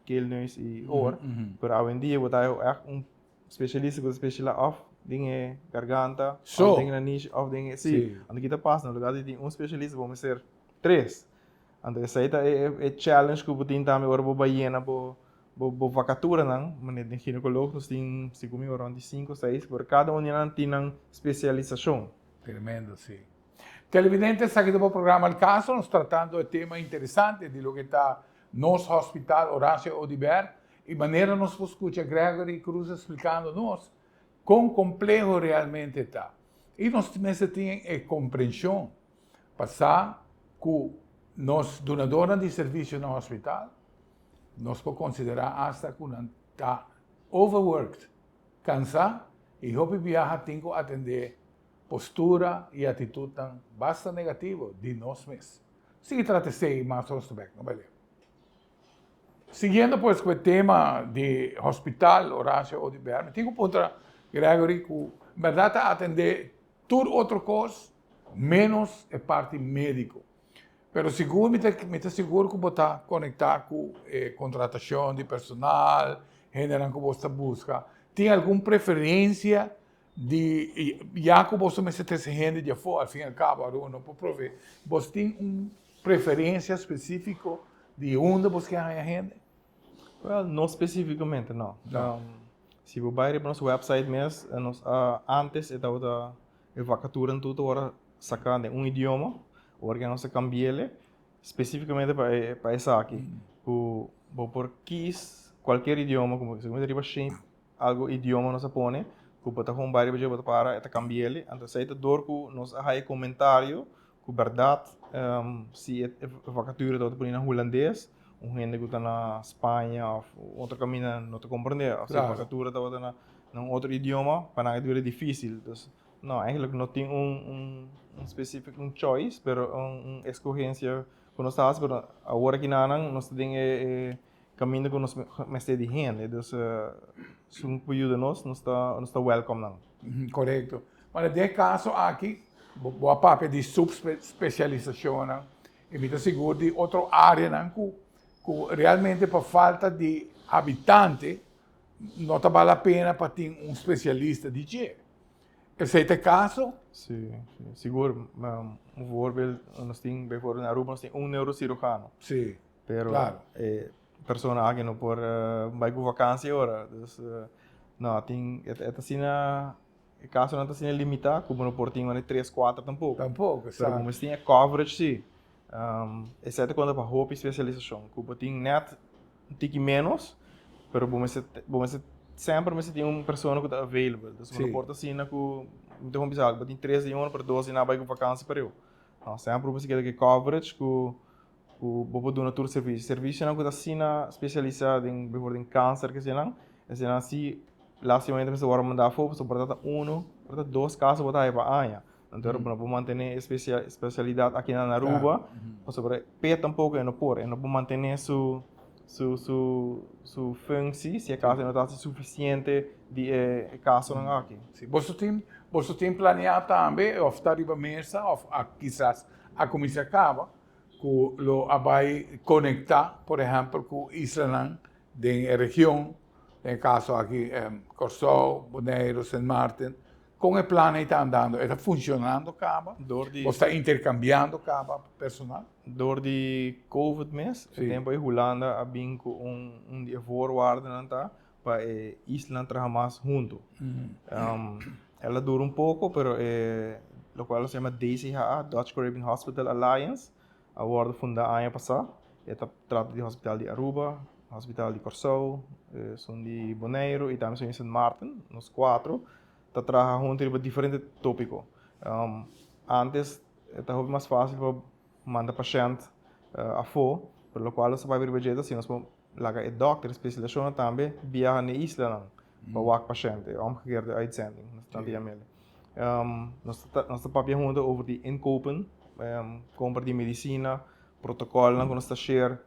keel, neus i oor. Pero awendia bo ta haya ègt un spesialista ku ta spesialisá òf den e garganta, òf den e nanishi, òf den e, si. Anto kita pasa? Na lugar di tin un spesialista bo mester tres. Anto esei ta e challenge ku bo tin tambe ora bo bai yena bo Bo vakaturanan, manera den ginekoloog nos tin segun mi rond di sinku o seis, pero kada un di nan tin nan spesialisashon. Tremendo, si. Televidente, esaki ta bo programa Al Caso, nos tratando e tema interesante di loke ta nos Hospital Horacio Oduber y manera nos por scucha Gregory Cruz explicando nos con compleho realmente ta. Y nos mester tin e comprension pa sa cu nos dunadornan di servicio na hospital, Nos por konsiderá asta ku nan ta overworked, kansá i hopi biaha tin ku atendé postura i atitutnan basta negativo di nos mes. Sigui trata esei mas rosto bek, no bai leu. Siguiendo pues ku e tema di Hospital Horacio Oduber, mi tin ku puntra Gregory ku bèrdat ta atendé tur otro kos ménos e parti médiko. Pero sigur mi ta mi ta sigur ku bo ta konektá ku e kontratashon di personal, hendenan ku bo ta buska. Tin algun preferensia di ya ku boso mester trese hende di afó, al fin al kabo Aruba no por provee. Bos tin un preferensia spesífiko di unda bos ke haña hende? Wèl, no spesífikamente no. Si bo bai riba nos wèpsait mes, nos a ántes e tabata e vakaturan tur ta wòrdu saká den un idioma, ora ku nos a kambi'el spesífikamente pa e pa esaki, ku bo por kis. Cualkier idioma, como segun riba shin algo idioma nos a pone, cu bo ta gewoon bay riba dje, bo ta para, e ta cambi'el. Anto esey ta door cu nos a haya comentario cu berdad si e vacature tabata poni na Hulandes, un hende cu ta na Spaña of otro caminda no ta comprende, of si e vacature tabata na un otro idioma, pa nan e ta bira dificil. Dus no, eigenlijk no tin un un specific un choice, pero un escogencia cu nos ta haci, pero awor aki nan nos ta den e Caminda cu nos mester di hende, dus esun cu yuda nos, nos ta nos ta welcome nan. Corecto. Bueno, den e caso aki, bo a papia di subspecialisacionnan y mi ta sigur di otro areanan cu cu realmente pa falta di habitante no ta bal la pena pa tin un specialista di dje. Esey ta e caso? Si, si, sigur. Un voorbeeld, nos tin bijvoorbeeld na Aruba nos tin un neurocirujano. Pero e persona aki no por bai ku vakansi ora. Dus no, tin e ta asina e kasonan ta asina limitá ku bo no por tin manera tres, kuater tampoko. Tampoko, esakto. Pero bo mester tin e coverage si. Esei ta konta pa hopi spesialisashon ku bo tin nèt un tiki ménos, pero bo mester bo mester semper mester tin un persona ku ta available. Dus bo no por ta asina ku mi ta kon bisa bo tin tres di unu pero dos di nan a bai ku vakansi pareu. No, semper bo mester keda ku e coverage ku Ku bo por duna tur servisio. Servisionan ku ta asina spesialisá den bijvoorbeeld den kanser ke eseinan, eseinan si lastimamente mester wòrdu mandá afó pasobra por ta unu, por ta dos kaso bo ta haña pa aña. Anto bo no por mantené e spesialidat aki na Aruba pasobra p'e tampoko e no por, e no por mantené su su su su functie si acaso e no ta hasi sufisiente di e kasonan aki. Si, boso tin boso tin planeá tambe òf ta riba mesa òf a kisas a kuminsá kaba ku lo a bai konektá, por ehèmpel, ku islanan den e region, den e kaso aki Kòrsou, Boneiru, Sint Maarten. Kon e plan ei ta andando? E ta funshonando kaba? Bo sta interkambiando kaba personal? Dor di Covid mes, e tempu ei Hulanda a bin ku un di e voorwaardennan ta pa e islanan traha mas huntu. El a dura un poko, pero e lokual nos yama DCHA, Dutch Caribbean Hospital Alliance, a wòrdu fundá aña pasá. E ta trata di hospital di Aruba, hospital di Kòrsou, esun di Boneiru i tambe esun di Sint Maarten. Nos kuatro ta traha huntu riba diferente tópiko. Ántes e ta hopi mas fásil pa manda pashènt afó, pero lokual nos ta papia riba dje ta si nos por Laga e dòkter spesialisashonnan tambe biaha na e islanan pa wak pashènte, omgekeerde uitzending, nos ta yama el. Nos ta nos ta papia huntu over di inkopen, kompra di medisina, protokòlnan ku nos ta share,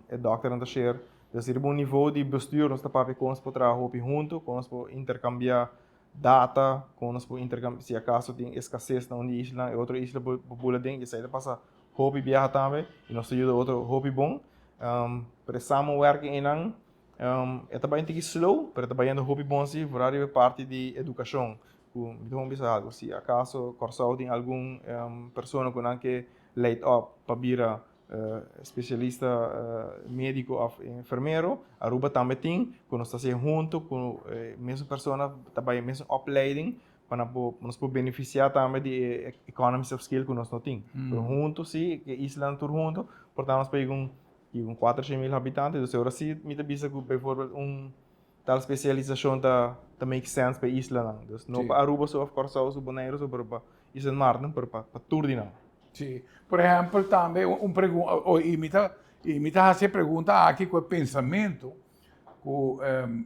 e dòkternan ta share. Dus riba un nivo di bestuur nos ta papia kon nos por traha hopi huntu, kon nos por interkambiá data, kon nos por interkambiá si akaso tin eskases na un di islanan e otro isla por bula den, esei ta pasa Hopi biaha tambe y nos ta yuda otro hopi bon. Pero e samenwerking einan e ta bai un tiki slow, pero e ta bayendo hopi bon si, vooral riba e parti di educacion. Cu mi ta bon bisa algo, si acaso Corsou tin algun persona cu nan ke leid op pa bira specialista medico of enfermero, Aruba tambe tin, cu nos ta haci hunto cu e mesun persona ta bai e mesun opleiding Pa nan por, nos por beneficiá tambe di e economies of scale ku nos no tin. Pero huntu sí, e islanan tur huntu, por ta nos p'e un un 400.000 habitante, dus ora sí mi ta bisa ku bijvoorbeeld un tal spesialisashon ta ta make sense pa e islanan. Dus no pa Aruba so òf Kòrsou so, Boneiru so, pero pa i Sint Maarten, pero pa pa tur di nan. Sí. Por ehèmpel tambe un pregunta, i mi ta i mi ta hasi e pregunta aki ku e pensamentu ku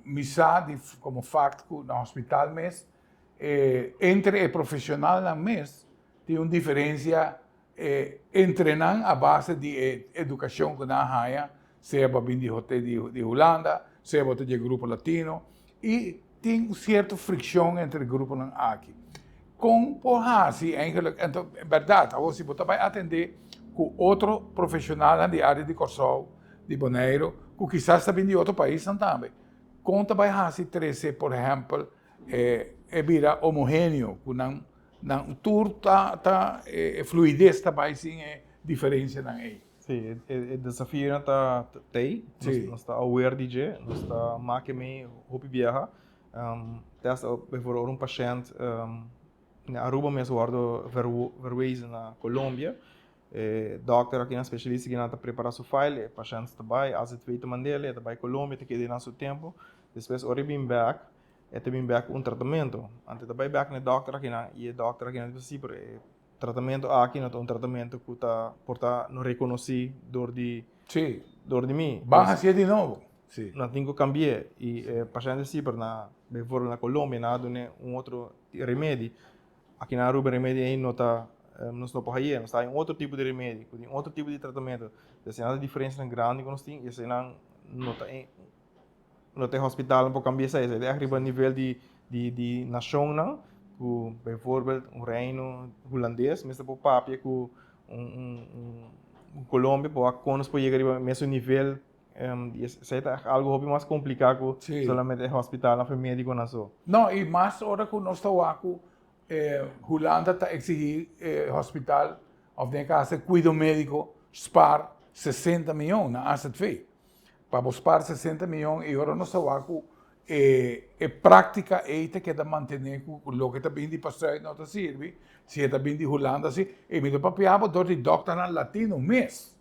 mi sa di komo fakt ku na hospital mes entre e profesionalnan mes tin un diferensia entre nan a base di e edukashon ku nan a haña, sea bo a bin di di Hulanda, sea bo ta di e grupo latino i tin un sierto frikshon entre e gruponan aki. Kon por hasi eigenlijk, anto bèrdat awor si bo ta bai atendé ku otro profesionalnan di área di Kòrsou, di Boneiru, ku kisas ta bin di otro paisnan tambe, kon ta bai hasi trese por ehèmpel e bira homogeneo ku nan nan tur ta ta e fluides ta bai sin e diferensianan ei? Sí, e desafionan ta t'ei, nos ta aware di dje, nos ta make mei hopi biaha. Te hasta bijvoorbeeld ora un pashènt na Aruba mes wòrdu verwezen na Colombia. E dòkter akinan, spesialista akinan ta prepará su file, e pashènt ta bai, AZV ta mand'el, e ta bai Colombia, ta keda einan su tempu. Despues ora e bin bèk, e ta bin bèk ku un tratamentu. Anto e ta bai bèk na e dòkter akinan i e dòkter akinan ta bisa, si, pero e tratamentu aki no ta un tratamentu ku ta por ta no rekonosí dor di dor di mi. Ban hasié di nobo. Nan tin ku kambi'é. I e pashènt si, pero na bijvoorbeeld na Colombia nan a dun'é un otro remedi. Aki na Aruba e remedi ei no ta, nos no por haye, nos ta haye un otro tipo di remedi, ku tin otro tipo di tratamentu. Entonces esei nan ta diferensianan grandi ku nos tin i eseinan no ta e no ta e hospitalnan por kambia esei, esei ta ègt riba nivel di di di nashonnan ku bijvoorbeeld un reino hulandes mester por papia ku un un un Colombia por wak kon nos por yega riba e mesun nivel. I esei ta algu hopi mas kompliká ku solamente e hospital òf e médikonan so. No, i mas ora ku nos ta wak ku Hulanda ta eksigí e hospital òf den e kas e kuido médiko spar 60 mion na AZV. Pa bo spar 60 mion i ora nos ta wak ku e práktika ei ta keda mantené ku loke ta bin di pasùit no ta sirbi, si e ta bin di Hulanda si. I mi ta papia bo dor di dòkternan latino mes.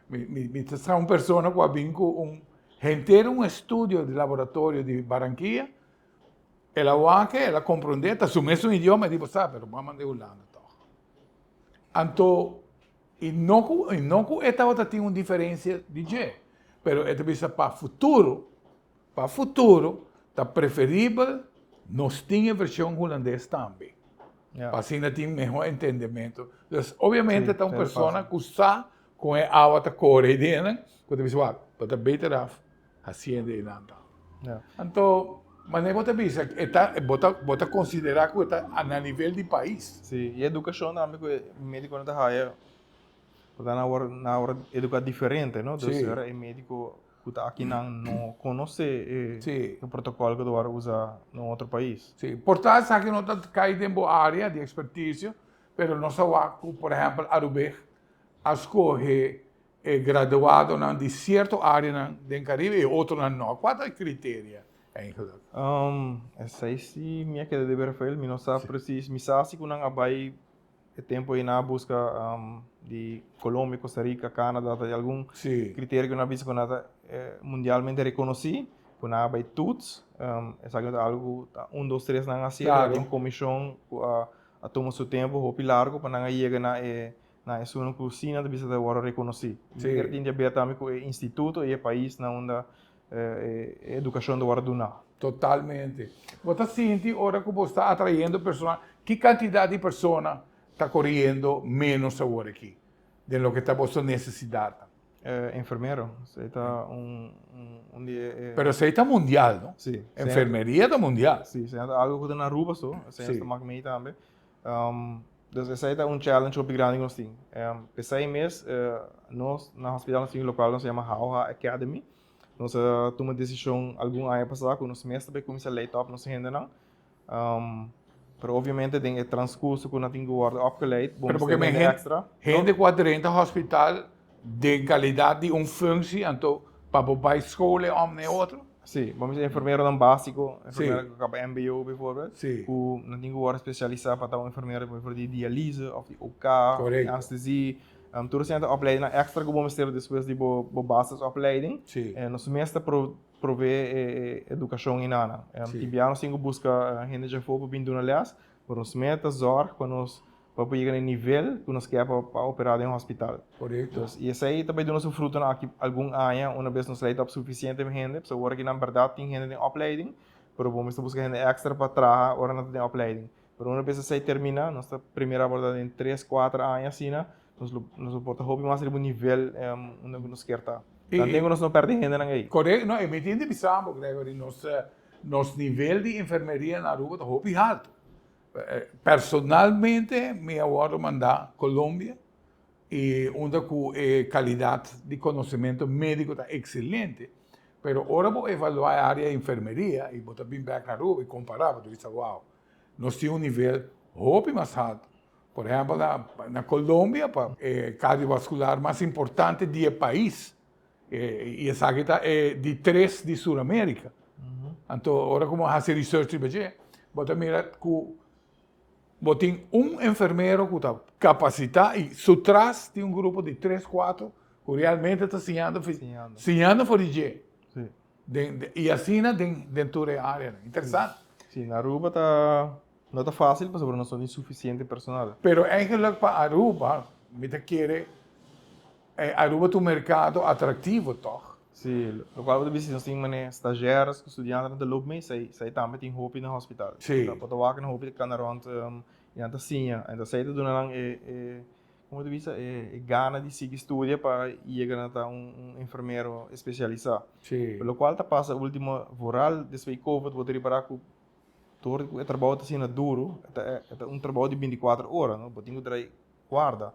Mi ta sa un persona ku a bin ku un henter un estudio di laboratorio di Barranquilla, el a wak, el a komprondé, ta su mesun idioma, e di bo sa, pero bo a mand'é Hulanda tòg. Anto, i no ku, i no ku e tabata tin un diferensia di dje, pero e ta bisa pa futuro, Pa futuro ta preferibel nos tin e version hulandes tambe. Pa asina tin mehor entendimento. Dus obviamente ta un persona cu sa con e awa ta core ei den, cu ta bisa wak, bo ta beter af haciendo einan ta. Anto, manera bo ta bisa, e ta, bo ta, bo ta considera cu e ta na nivel di pais. Si, y educacion tambe cu e mediconan ta haya, por ta nan a wor, nan a wor educa diferente, no? Dus ora e medico ku ta akinan no konosé e protokòl ku ta wòrdu usa na un otro pais. Sí, por ta esaki no ta kai den bo área di ekspertisio, pero nos a wak ku por ehèmpel Arubeg a skohe e graduadonan di sierto áreanan den Karibe i otronan no. Kua ta e kriteria eigentlik? Esei si mi a keda debe Rafael, mi no sa presis. Mi sa si ku nan a bai E tempu ei nan a buska di Colombia, Costa Rica, Canada, ta di algun criterio ku nan a bisa ku nan ta mundialmente rekonosí, ku nan a bai toets. Esaki no ta algu ku ta un, dos, tres nan a hasi, pero tin un komishon ku a tuma su tempu hopi largu pa nan a yega na e na esun ku si nan ta bisa ta wòrdu rekonosí. Mi kier tin di haber tambe ku e instituto i e pais na unda e edukashon ta wòrdu duná. Totalmente. Bo ta sinti ora ku bo sta atrayendo persona, ki kantidat di persona ta koriendo ménos awor aki den loke ta boso nesesidatnan? Enfermero, esei ta un un di e. Pero esei ta mundial, no? Si. Enfermeria ta mundial. Si, esei ta algu ku ta na Aruba so, esei nos ta mak mei tambe. Dus esei ta un challenge hopi grandi ku nos tin. P'esei mes nos na hospital nos tin lokual nos yama HOH Academy. Nos a tuma desishon algun aña pasá ku nos mes ta bai kuminsá leit òp nos hendenan. Pero obviamente den e transkurso ku nan tin ku wòrdu opgeleid, bo mester hende èkstra. Hende ku a drenta hospital den kalidat di un functie, anto pa bo bai skol e òm na e otro? Sí, bo mester enfermeronan básiko, enfermero ku kaba mbo bijvoorbeeld, ku nan tin ku wòrdu spesialisá pa ta un enfermero bijvoorbeeld di dialise òf di OK, di anestesie. Tur esei ta opleidingnan èkstra ku bo mester despues di bo bo basisopleiding. Nos mes ta proveé e edukashon einan. Tin bia nos tin ku buska hende djafó pa bin duna lès, pero nos mes ta zòrg pa nos pa por yega na e nivel ku nos ke pa operá den hospital. I esei ta bai duna su frutonan aki algun aña una bes nos leid op sufisiente hende, pasobra ora ki nan bèrdat tin hende den opleiding, pero bo mester buska hende èkstra pa traha ora nan ta den opleiding. Pero una bes esei termina, nos ta primera aborda den tres, kuater aña asina, nos lo nos lo por ta hopi mas riba un nivel unda ku nos kier ta. Tanten ku nos no pèrdè hendenan ei. Korekto, no, e mi tin di bisa bo, Gregory, nos nos nivel di enfermeria na Aruba ta hopi haltu. Personalmente mi a wòrdu mandá Colombia i unda ku e kalidat di konosementu médiko ta ekselente, pero ora bo evaluá e área di enfermeria i bo ta bin bèk na Aruba i kompará bo ta bisa wou, Nos tin un nivel hopi mas haltu. Por ehèmpel na Colombia pa e kardiovaskular mas importante di e pais i esaki ta e di tres di Sur Amerika. Anto ora ku bo hasi research riba dje bo ta mira ku Bo tin un enfermero ku ta kapasitá i su tras tin un grupo di tres, kuater ku realmente ta siñando siñando for di dje. Den i asina den den tur e áreanan. Interesante. Sí, na Aruba ta no ta fácil pasobra nos no tin sufisiente personal. Pero eigenlijk pa Aruba mi ta kere Aruba ta un merkado atraktivo tòg? Sí, lokual bo ta bisa si nos tin manera stagiaires ku studiantenan ta loop mee, esei tambe tin hopi na hospital. Bo ta wak nan hopi ta kana rònt i nan ta siña. Enton esei ta duna nan e, e, komo bo ta bisa, e gana di sigui studia pa yega na ta un enfermero espesialisá. Lokual ta pasa ultimo, vooral despues di covid bo ta ripará ku Tur ku e trabou ta asina duru, e ta un trabou di bintikuater ora, no? Bo tin ku trae guarda.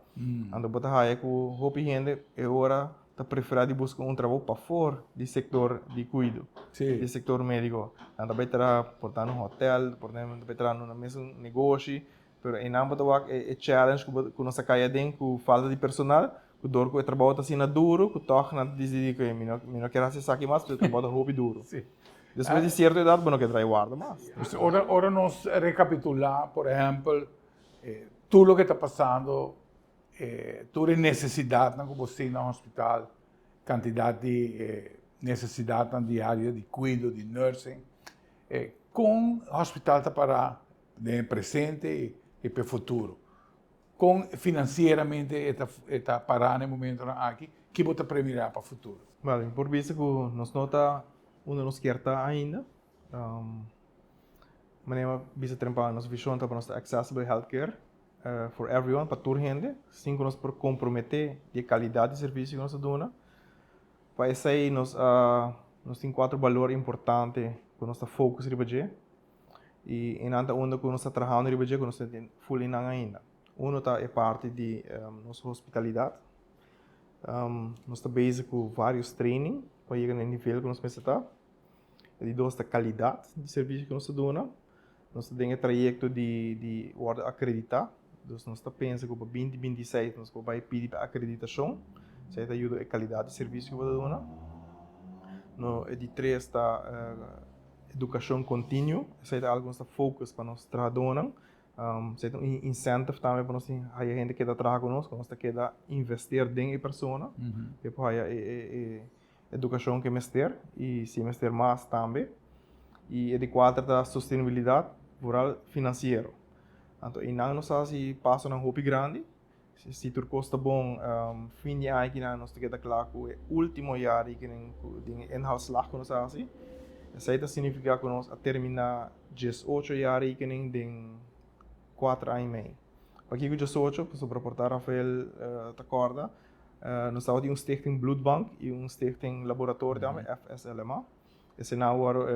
Anto bo ta haya ku hopi hende e ora ta preferá di buska un trabou pafor di sektor di kuido, di sektor médiko. Nan ta bai traha por ta na un hotèl, por ta bai traha na un mesun negoshi, pero einan bo ta wak e challenge ku bo ku nos a kai aden ku falta di personal, ku dor ku e trabou ta asina duru ku tòg nan ta disidí ku mi no mi no kier hasi esaki mas pasobra e trabou ta hopi duru. Despues di sierto edat bo no ke traha warda mas. Pues ora ora nos rekapitulá por ehèmpel tur loke ta pasando, tur e nesesidatnan ku bo tin na hospital, kantidat di nesesidatnan diario di kuido, di nursing, kon hospital ta pará den e presente i pa e futuro? Kon finansieramente e ta e ta pará na e momentonan aki? Ki bo ta premirá pa futuro? Bale, mi por bisa ku nos no ta unda nos kier ta ainda. Manera mi a bisa trempan, nos vishon ta pa nos ta accessible healthcare for everyone, pa tur hende, sin ku nos por komprometé di e kalidat di servisio ku nos ta duna. Pa esei nos a nos tin kuater balor importante ku nos ta focus riba dje. I einan ta unda ku nos ta trahando riba dje ku nos no tin ful einan ainda. Uno ta e parti di nos hospitalidat. Nos ta bezig ku varios training pa yega na e nivel ku nos mester ta. E di dos ta kalidat di servisio ku nos ta duna. Nos ta den e trayekto di di wòrdu akreditá. Dus nos ta pensa ku pa 2026 nos por bai pidi pa akreditashon. Esei ta yuda e kalidat di servisio ku bo ta duna. No, e di tres ta Edukashon kontinuo, esei ta algu nos ta focus pa nos trahadónan. Esei ta un incentive tambe pa nos tin haya hende keda traha ku nos, ku nos ta keda investeer den e persona, pa e por haya e edukashon ku e mester i si e mester mas tambe. I e di kuater ta sostenibilidat, vooral finansiero. Anto einan nos a hasi pasonan hopi grandi. Si tur kos ta bon, fin di aña kinan nos ta keda kla ku e último jaarrekening ku den e inhaalslag ku nos a hasi. Esei ta signifiká ku nos a terminá 18 jaarrekening den kuater aña i mei. Pakiko 18? Pasobra por ta Rafael ta kòrda, nos tabatin un stichting bloedbank i un stichting laboratorio tambe, FSLMA. Esei nan a wòrdu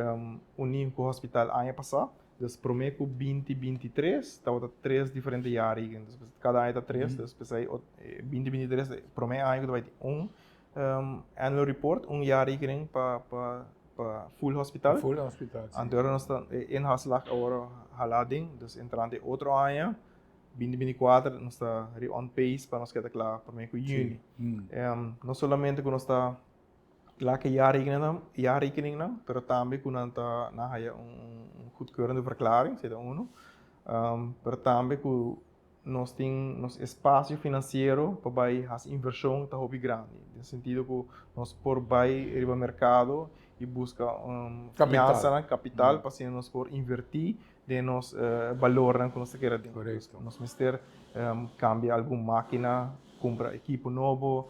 uní ku hospital aña pasá. Dus promé ku 2023 tabata tres diferente jaarrekening. Dus kada aña ta tres, dus p'esei 2023 ta e promé aña ku ta bai tin un annual report, un jaarrekening pa pa pa full hospital. Full hospital, si. Anto ora nos ta e inhaalslag a wòrdu halá aden, dus entrante e otro aña, 2024, nos ta riba on pace pa nos keda kla promé ku yüni. No solamente ku nos ta Laat e jaarrekening jaarrekeningnan, pero tambe ku nan ta nan haya un goedkeurende verklaring, esei ta unu. Pero tambe ku nos tin nos espasio finansiero pa bai hasi invershon ta hopi grandi, den sentido ku nos por bai riba merkado i buska fiansanan, kapital, pa asina nos por invertí den nos balornan ku nos ta kere den. Nos mester kambia algun makina, kumpra ekipo nobo,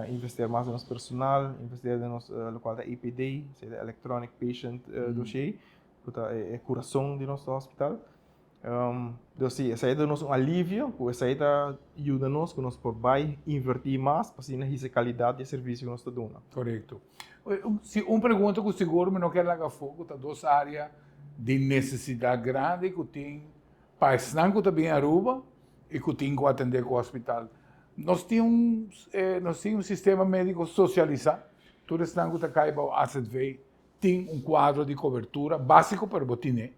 investeer mas den nos personal, investeer den nos lokual ta EPD, esei ta Electronic Patient Dossier, ku ta e kurason di nos hospital. Dus si, esei ta nos un alivio, ku esei ta yuda nos ku nos por bai invertí mas pa asina hisa e kalidat di e servisio ku nos ta duna. Korekto. Si un pregunta ku sigur mi no ke laga afó ku ta dos área di nesesidat grandi ku tin pa esnan ku ta bin Aruba i ku tin ku atendé ku hospital. Nos tin un nos tin un sistema médiko sosialisá. Tur esnan ku ta kai bou AZV tin un kuadro di kobertura básiko pero bo tine.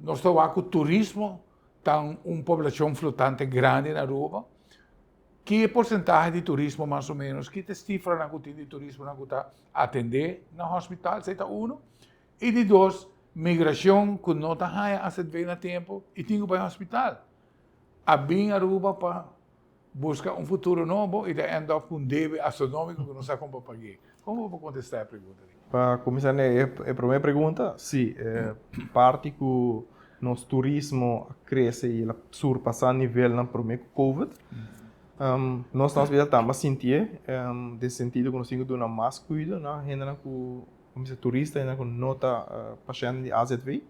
Nos ta wak ku turismo ta un poblashon flotante grandi na Aruba. Ki e porsentahe di turismo mas o menos? Ki ta e sifranan ku tin di turismonan ku ta atendé na hospital? Esei ta uno. I di dos, migrashon ku no ta haña AZV na tempu i tin ku bai hospital. a bin Aruba pa busca un futuro nobo y ta end up cu un debe astronomico cu no sa con pa pagu'e. Con bo por contesta e pregunta di? Pa cuminsa ne e prome pregunta, si, e parti cu nos turismo a crece y el a surpasa nivelnan prome cu covid, nos na hospital tambe a sinti'e den sentido cu nos tin cu duna mas cuido na hendenan cu, como bisa, turista, hendenan cu no ta pashente di AZV.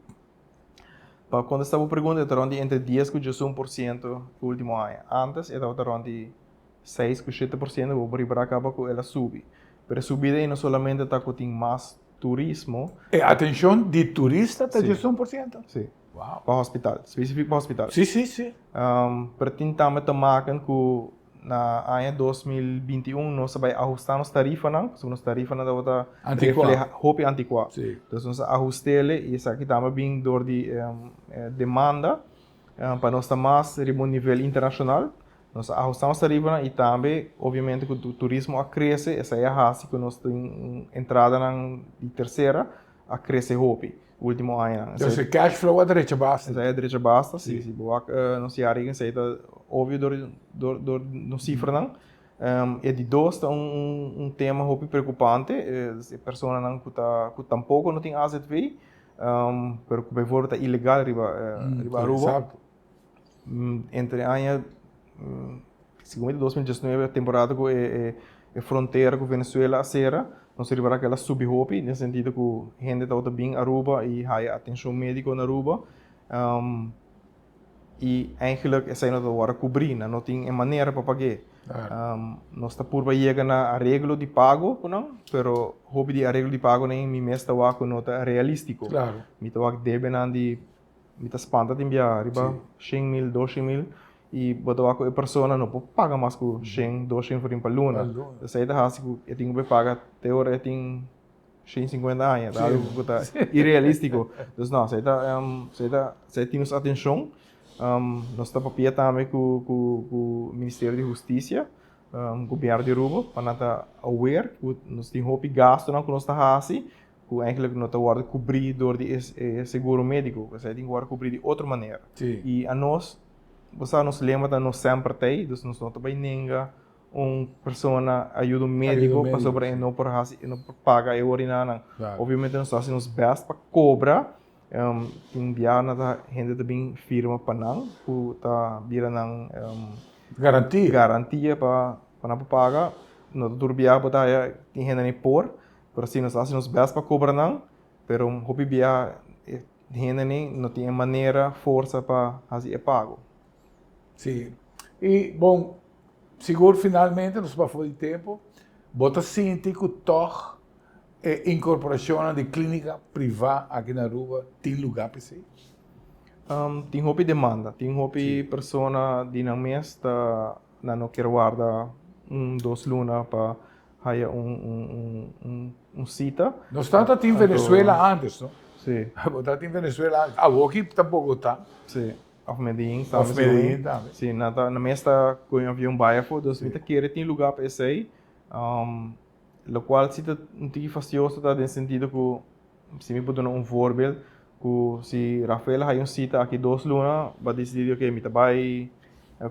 Pa kontestá bo pregunta e ta rònt di entre dies ku 11% e último aña. Ántes e tabata rònt di seis ku 7%, bo por ripará kaba ku el a subi. Pero e subida ei no solamente ta ku tin mas turismo. E atenshon di turista ta 11%? Sí. Wow. Pa hospital, spesifik pa hospital. Sí, sí, sí. Pero tin tambe ta maken ku Na aña 2021 nos a bai ahustá nos tarifanan, pasobra nos tarifanan tabata refleha hopi antikuá. Entonces nos a ahust'é i esaki tambe a bin dor di demanda pa nos ta mas riba un nivel internashonal. Nos a ahustá nos tarifanan i tambe obviamente ku turismo a krese esei a hasi ku nos tin un entradanan di tersera a krese hopi ultimo añanan. Entonces e cash flow a drecha basta. Esei a drecha basta, si. Si bo wak nos yari esei ta obvio dor dor dor nos cifranan. E di dos ta un un tema hopi preocupante, e personanan cu ta cu tampoco no tin AZV, pero cu bijvoorbeeld ta ilegal riba riba Aruba. Exacto. Entre aña segun mi ta 2019 temporada ku e e frontera ku Venezuela a sera, nos ripará ku el a subi hopi den sentido ku hende tabata bin Aruba i haya atenshon médiko na Aruba i eigenlijk esei no ta wòrdu kubrí, nan no tin e manera pa pag'é. Nos ta purba yega na areglo di pago ku nan, pero hopi di areglo di pagonan mi mes ta wak ku no ta realístiko. Mi ta wak debenan di Mi ta spanta tin bia riba 100 mil, 200 mil i bo ta wak ku e persona no por paga mas ku 100, 200 florin pa luna. Esei ta hasi ku e tin ku bai paga te ora e tin 150 aña. Ta algu ku ta irealístiko. Dus no, esei ta esei ta esei tin nos atenshon. Nos ta papia tambe ku ku ku Ministerio di Hustisia, Gobièrnu di Aruba pa nan ta aware ku nos tin hopi gastunan ku nos ta hasi ku eigenlijk no ta wòrdu kubrí dor di e seguro médiko, esei tin ku wòrdu kubrí di otro manera. I anos, bo sa nos lema ta nos semper ta ei, dus nos no ta bai nenga un persona ayudo médiko pasobra e no por hasi, e no por paga e orinanan. Obviamente nos ta hasi nos bèst pa kobra, tin bia nan ta hende ta bin firma pa nan ku ta bira nan Garantia. Garantia pa nan por paga. No ta tur bia bo ta haya tin hende ni por. Pero si nos hasi nos best pa cobra nan, pero hopi bia e hendenan no tin e manera, forsa pa hasi e pago. Si. I bon, sigur finalmente nos pafó di tempo, bo ta sinti ku tòg e inkorporashonnan di klínika privá aki na Aruba tin lugá pa esei? Tin hopi demanda, tin hopi persona di nan mes ta nan no kier warda un dos luna pa haya un cita. Nos tata tin Venezuela antes, no? Sí. Bo tata tin Venezuela antes. Awor ki ta Bogotá. Sí. Of Medellín tambe. Of Medellín tambe. Sí, nan ta, nan mes ta coge un avion bai afo, dus mi ta kere tin lugar pa esey. Locual si ta un tiki fastioso ta den sentido cu Si mi por duna un voorbeeld, ku si Rafael haya un sita aki dos luna, bo a disidí di oke mi ta bai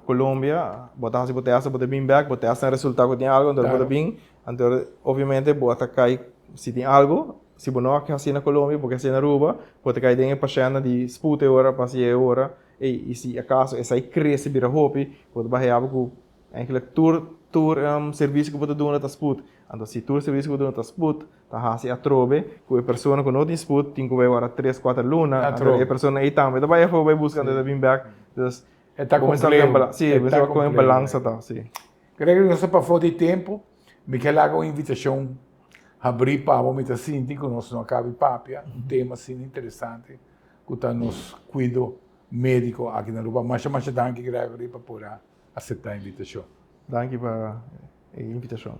Colombia, bo ta hasi bo tèst, bo ta bin bèk, bo tèst nan resultá ku tin algu, anto bo ta bin, anto obviamente bo a ta kai si tin algu, si bo no a hasi na Colombia, bo ke hasi na Aruba, bo ta kai den e pashèntnan di sputa e ora, pa hasi e ora, ey, i si akaso esei krese bira hopi, bo ta bai haya bo ku eigenlijk tur tur servisio ku bo ta duna ta sput, anto si tur servisio ku bo ta duna ta sput, Ta hasi atrobe ku e persona ku no tin sput tin ku bai wara tres kuater luna, anto e persona ei tambe ta bai afó bai buska anto e ta bin bèk. Dus E ta kompleho. Si, e ta kon e balansa ta, si. Gregory, nos ta pafó di tempu. Mi ke laga un invitashon habrí pa bo. Mi ta sinti ku nos no a kabi papia un tema asina interesante ku ta nos kuido médiko aki na Aruba. Masha masha danki Gregory pa por a aseptá e invitashon. Danki pa e invitashon.